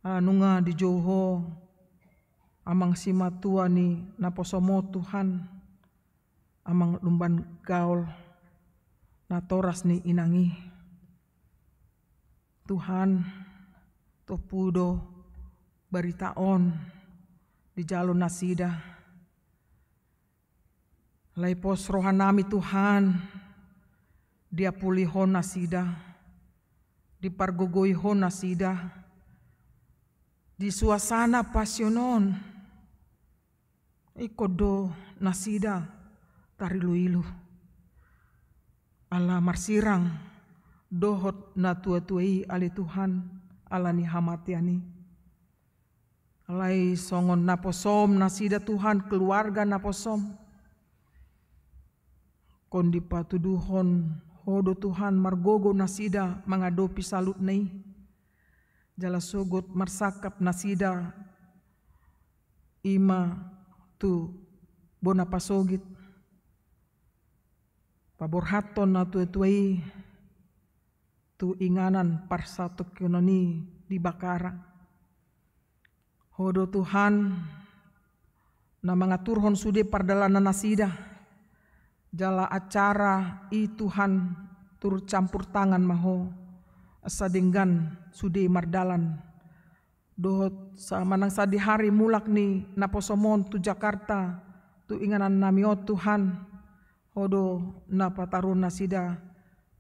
ala nunga dijou Ho Amang simatua ni naposoM on Tuhan, Amang Lumban Gaol, natoras ni inang i. Tuhan, tompu do barita on dijalo nasida. Alai pos roha nami Tuhan, diapuli Ho nasida, dipargogoi Ho nasida di suasana Pasion on. Ingkon do nasida tarilu-ilu ala marsirang dohot natua-tua i ale Tuhan, ala ni hamatean i. Alai songon naposoM nasida Tuhan, keluarga naposoM, ingkon dipatuduhon Ho do Tuhan margogo nasida mangadopi saluhutna i. Jala sogot marsangap nasida ima tu bona pasogit, paborhathon natua-tua i tu inganan parsatongkionon i di Bakara. Ho do Tuhan na mangaturhon sude pardalanan nasida, jala acara i Tuhan turut campur tangan ma Ho, asa denggan sude mardalan. Dohot sa manang sadihari mulak ni naposoM on tu Jakarta, tu inganan nami on Tuhan, Ho do na pataruhon nasida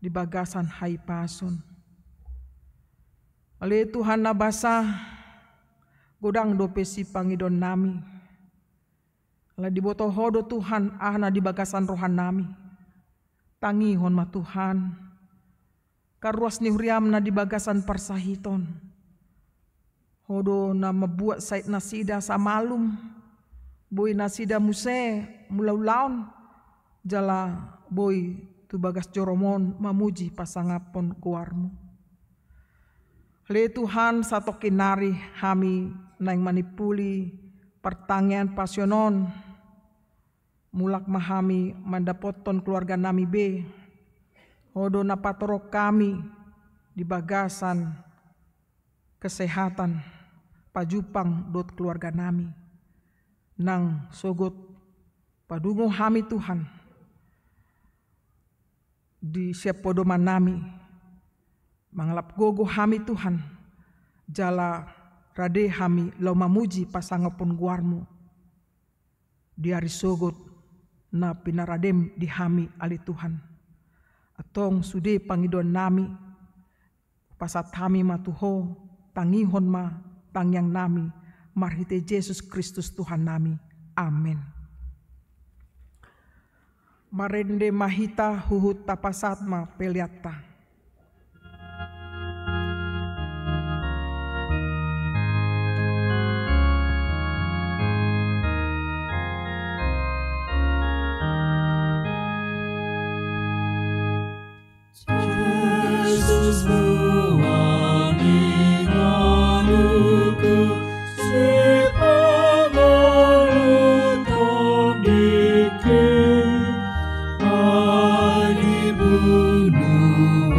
di bagasan hahipason. Ale Tuhan na basa, godang dope sipangidoan nami. Ala diboto Ho do Tuhan aha na di bagasan roha nami. Tangihon ma Tuhan karuas ni huriaM na di bagasan parsahiton. Ho do na mambuat sait nasida samalum, boi nasida muse mangula ulaon, jala boi tu bagas joroM on mamuji pasangaphon goarMu. Ale Tuhan, satongkin nari hami naeng manimpuli partangiangan Pasion on, mulak ma hami mandapothon keluarga nami be. Ho do na patorop hami di bagasan kesehatan, pajumpang dohot keluarga nami. Nang sogot padungo hami Tuhan di sian podoman nami, mangalap gogo hami Tuhan, jala rade hami laho mamuji pasangaphon goarMu di ari sogot, na pinaradem di hami ale Tuhan. Antong sude pangidoannami, pasahat hami ma tu Ho, tangihon ma tangiangnami, marhite Jesus Kristus Tuhannami. Amen. Marende ma hita huhut tapasahat ma peleanta. Jesus, Tuhan di ngolungku, sipangolu tondingku, ai dibunu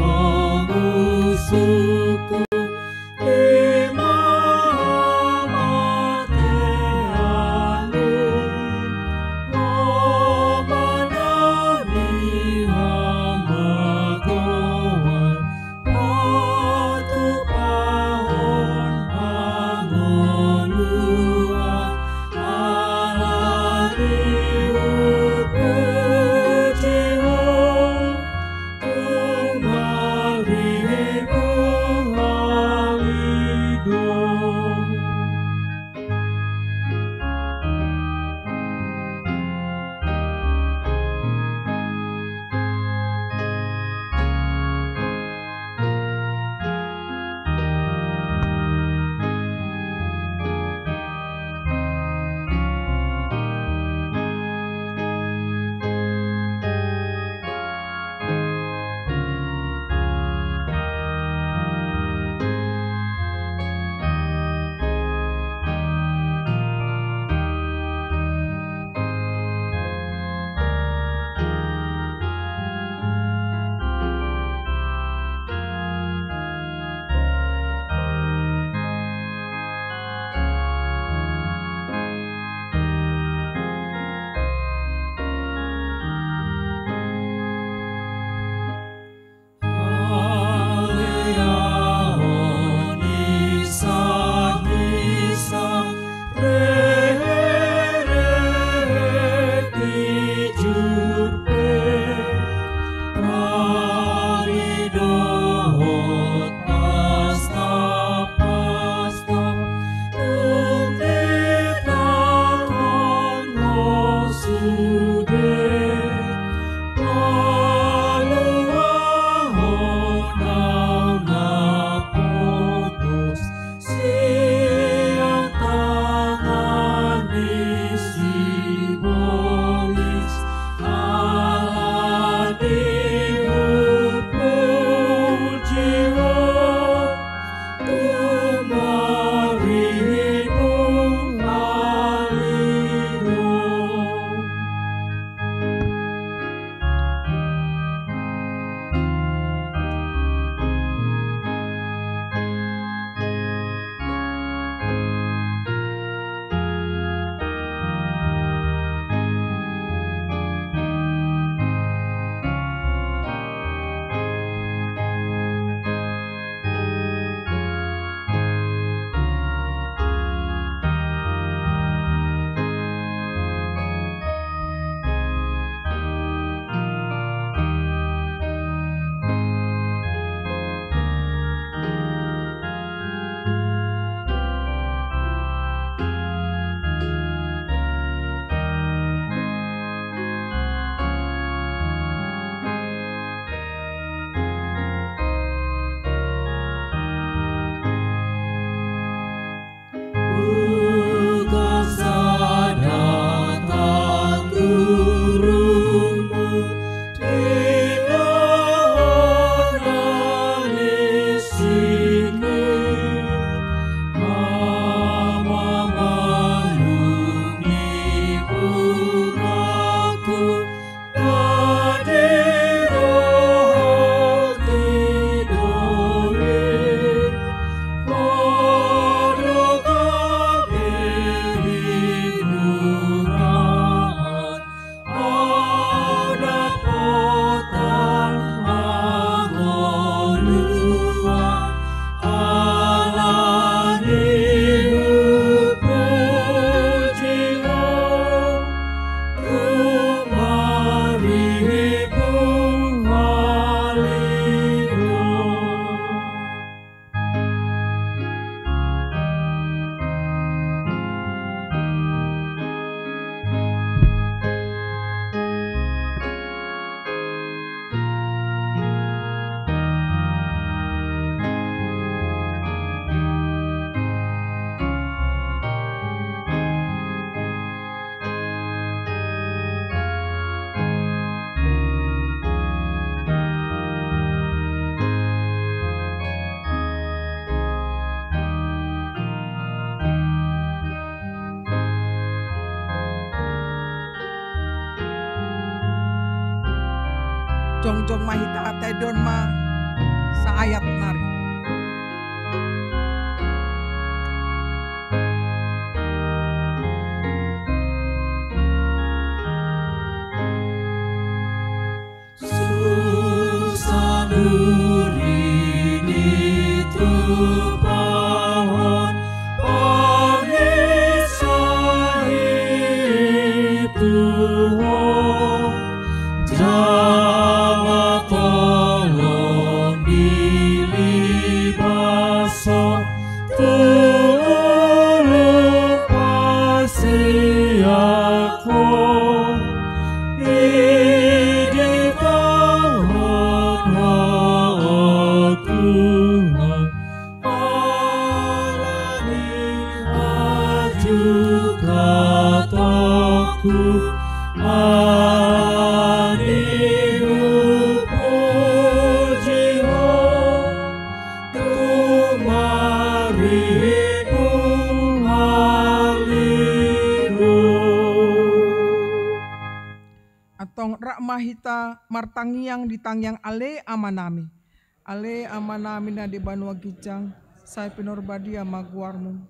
Jongjong ma hita, taendehon ma saayat nari. Susa duri ni tupahon, pangisa i tu ho, jala tolong dilibas ho tu ulung pasiak ho. Idi tangan ho, o Tuhan, ala ni ajukan hatangku, ala ni hupuji ho tu maripung halilu. Antong rap ma hita martangiang di tangiang Ale Amanami. Ale Amanami na di banua ginjang, sai pinarbadia ma goarmu.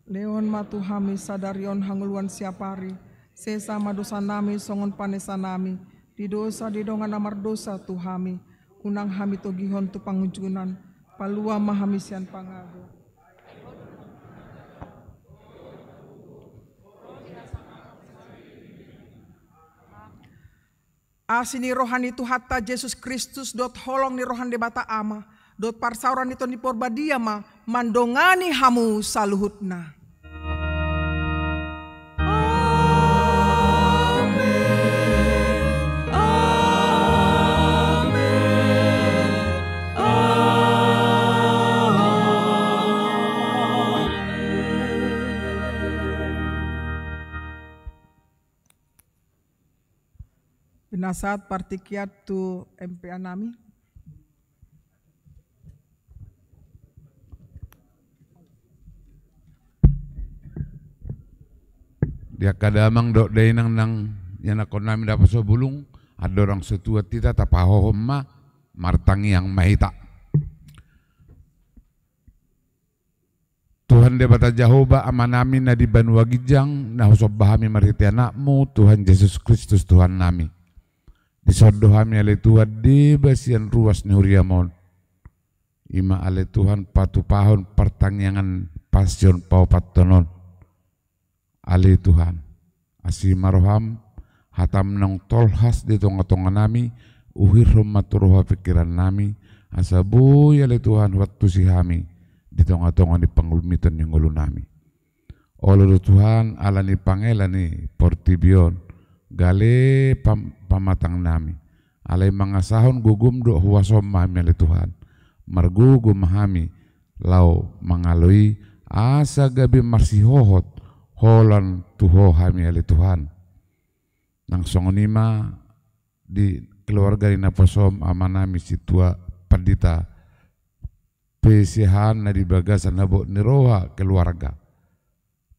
Lehon ma tu hami sadari on hangoluan siapari. Sesa ma dosanami songon panesanami di dosa di dongan na mardosa tu hami. Unang hami togihon tu pangunjunan. Palua ma hami sian pangago. Asi ni roha ni Tuhanta Jesus Kristus dohot holong ni roha ni Debata Ama dohot parsaoran ni Tondi Parbadia ma mandongani hamu saluhutna. Amen. Amen. Amen. Pinasahat partingkian tu M P A nami. Di angka damang dohot dainang nang ianakhon nami na poso bulung, andorang so tuat hita, tapahohom ma, martangiang ma hita. Tuhan Debata Jahowa, Amanami na di banua ginjang, na husomba hami marhite Anakmu, Tuhan Jesus Kristus, Tuhannami. Dison do hami, ale Tuhan, deba sian ruas ni huriam on. I ma, ale Tuhan, patupahon partangiangan pasion paopathon on. Ale Tuhan, asi ma roham, hatam naung tolhas di tongatonganami, uhirhon ma tu roha pingkirannami, asa boi, ale Tuhan, huantusi hami di tongatonga ni pangulmiton ni ngolunami. Olo do Tuhan, ala ni pangela ni portibi on, gale pam-, pamatangnami. Alai mangasahon gogom dohot huasom ma hami, ale Tuhan. Margogo ma hami, laho mangalo i, asa gabe marsihohot holan tu Ho hami, ale Tuhan. Nang songon i ma di keluarga ni naposom, Amanami Sintua Pandita P C H na di bagasan habot ni roha keluarga.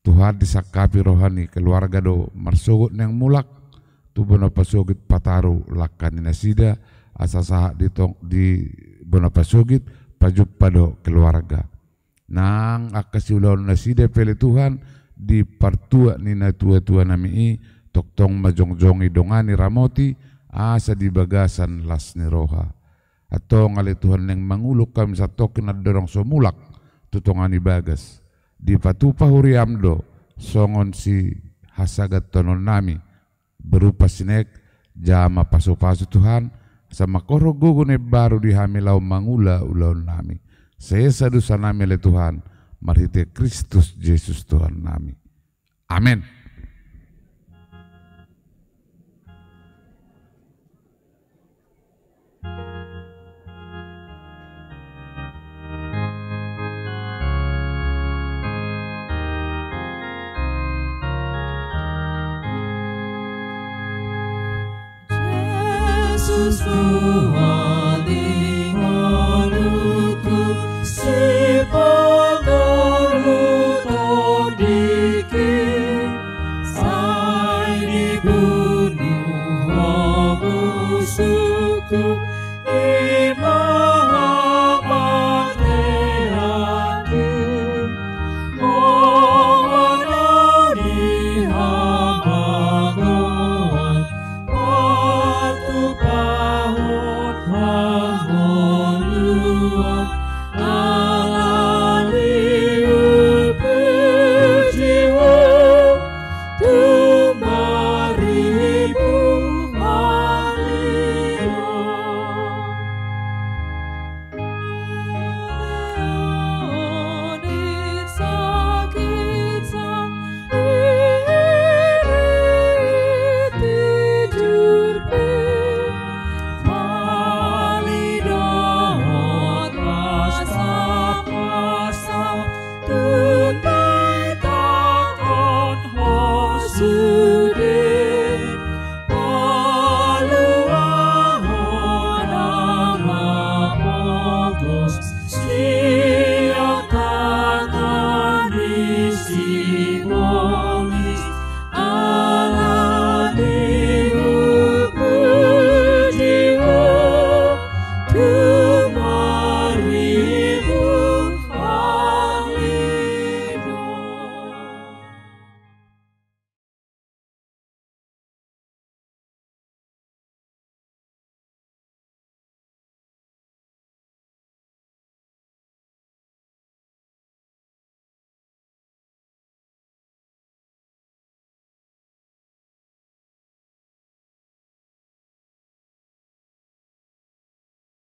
Tuhan, disangkapi roha ni keluarga do marsogot naeng mulak tu bona pasogit, pataru langka ni nasida, asa sahat di tong-, di bona pasogit, pajumpa dohot keluarga. Nang angka siulaonnasida pe, ale Tuhan, di partuat ni natuatuanami i, tongtong ma jongjongi, dongani, ramoti, asa di bagasan las ni roha. Antong, ale Tuhan, naeng mangulon hami satongkin andorang so mulak tu tonga ni bagas. Dipatupa huriam do songon sihasagatonnami, berupa sinek jama pasupasu, Tuhan, asa mangkorhon gogo na imbaru di hami laho mangula ulaonnami. Sesa dosanami, ale Tuhan, marhite Kristus Jesus Tuhannami. Amen. Jesus Tuhan.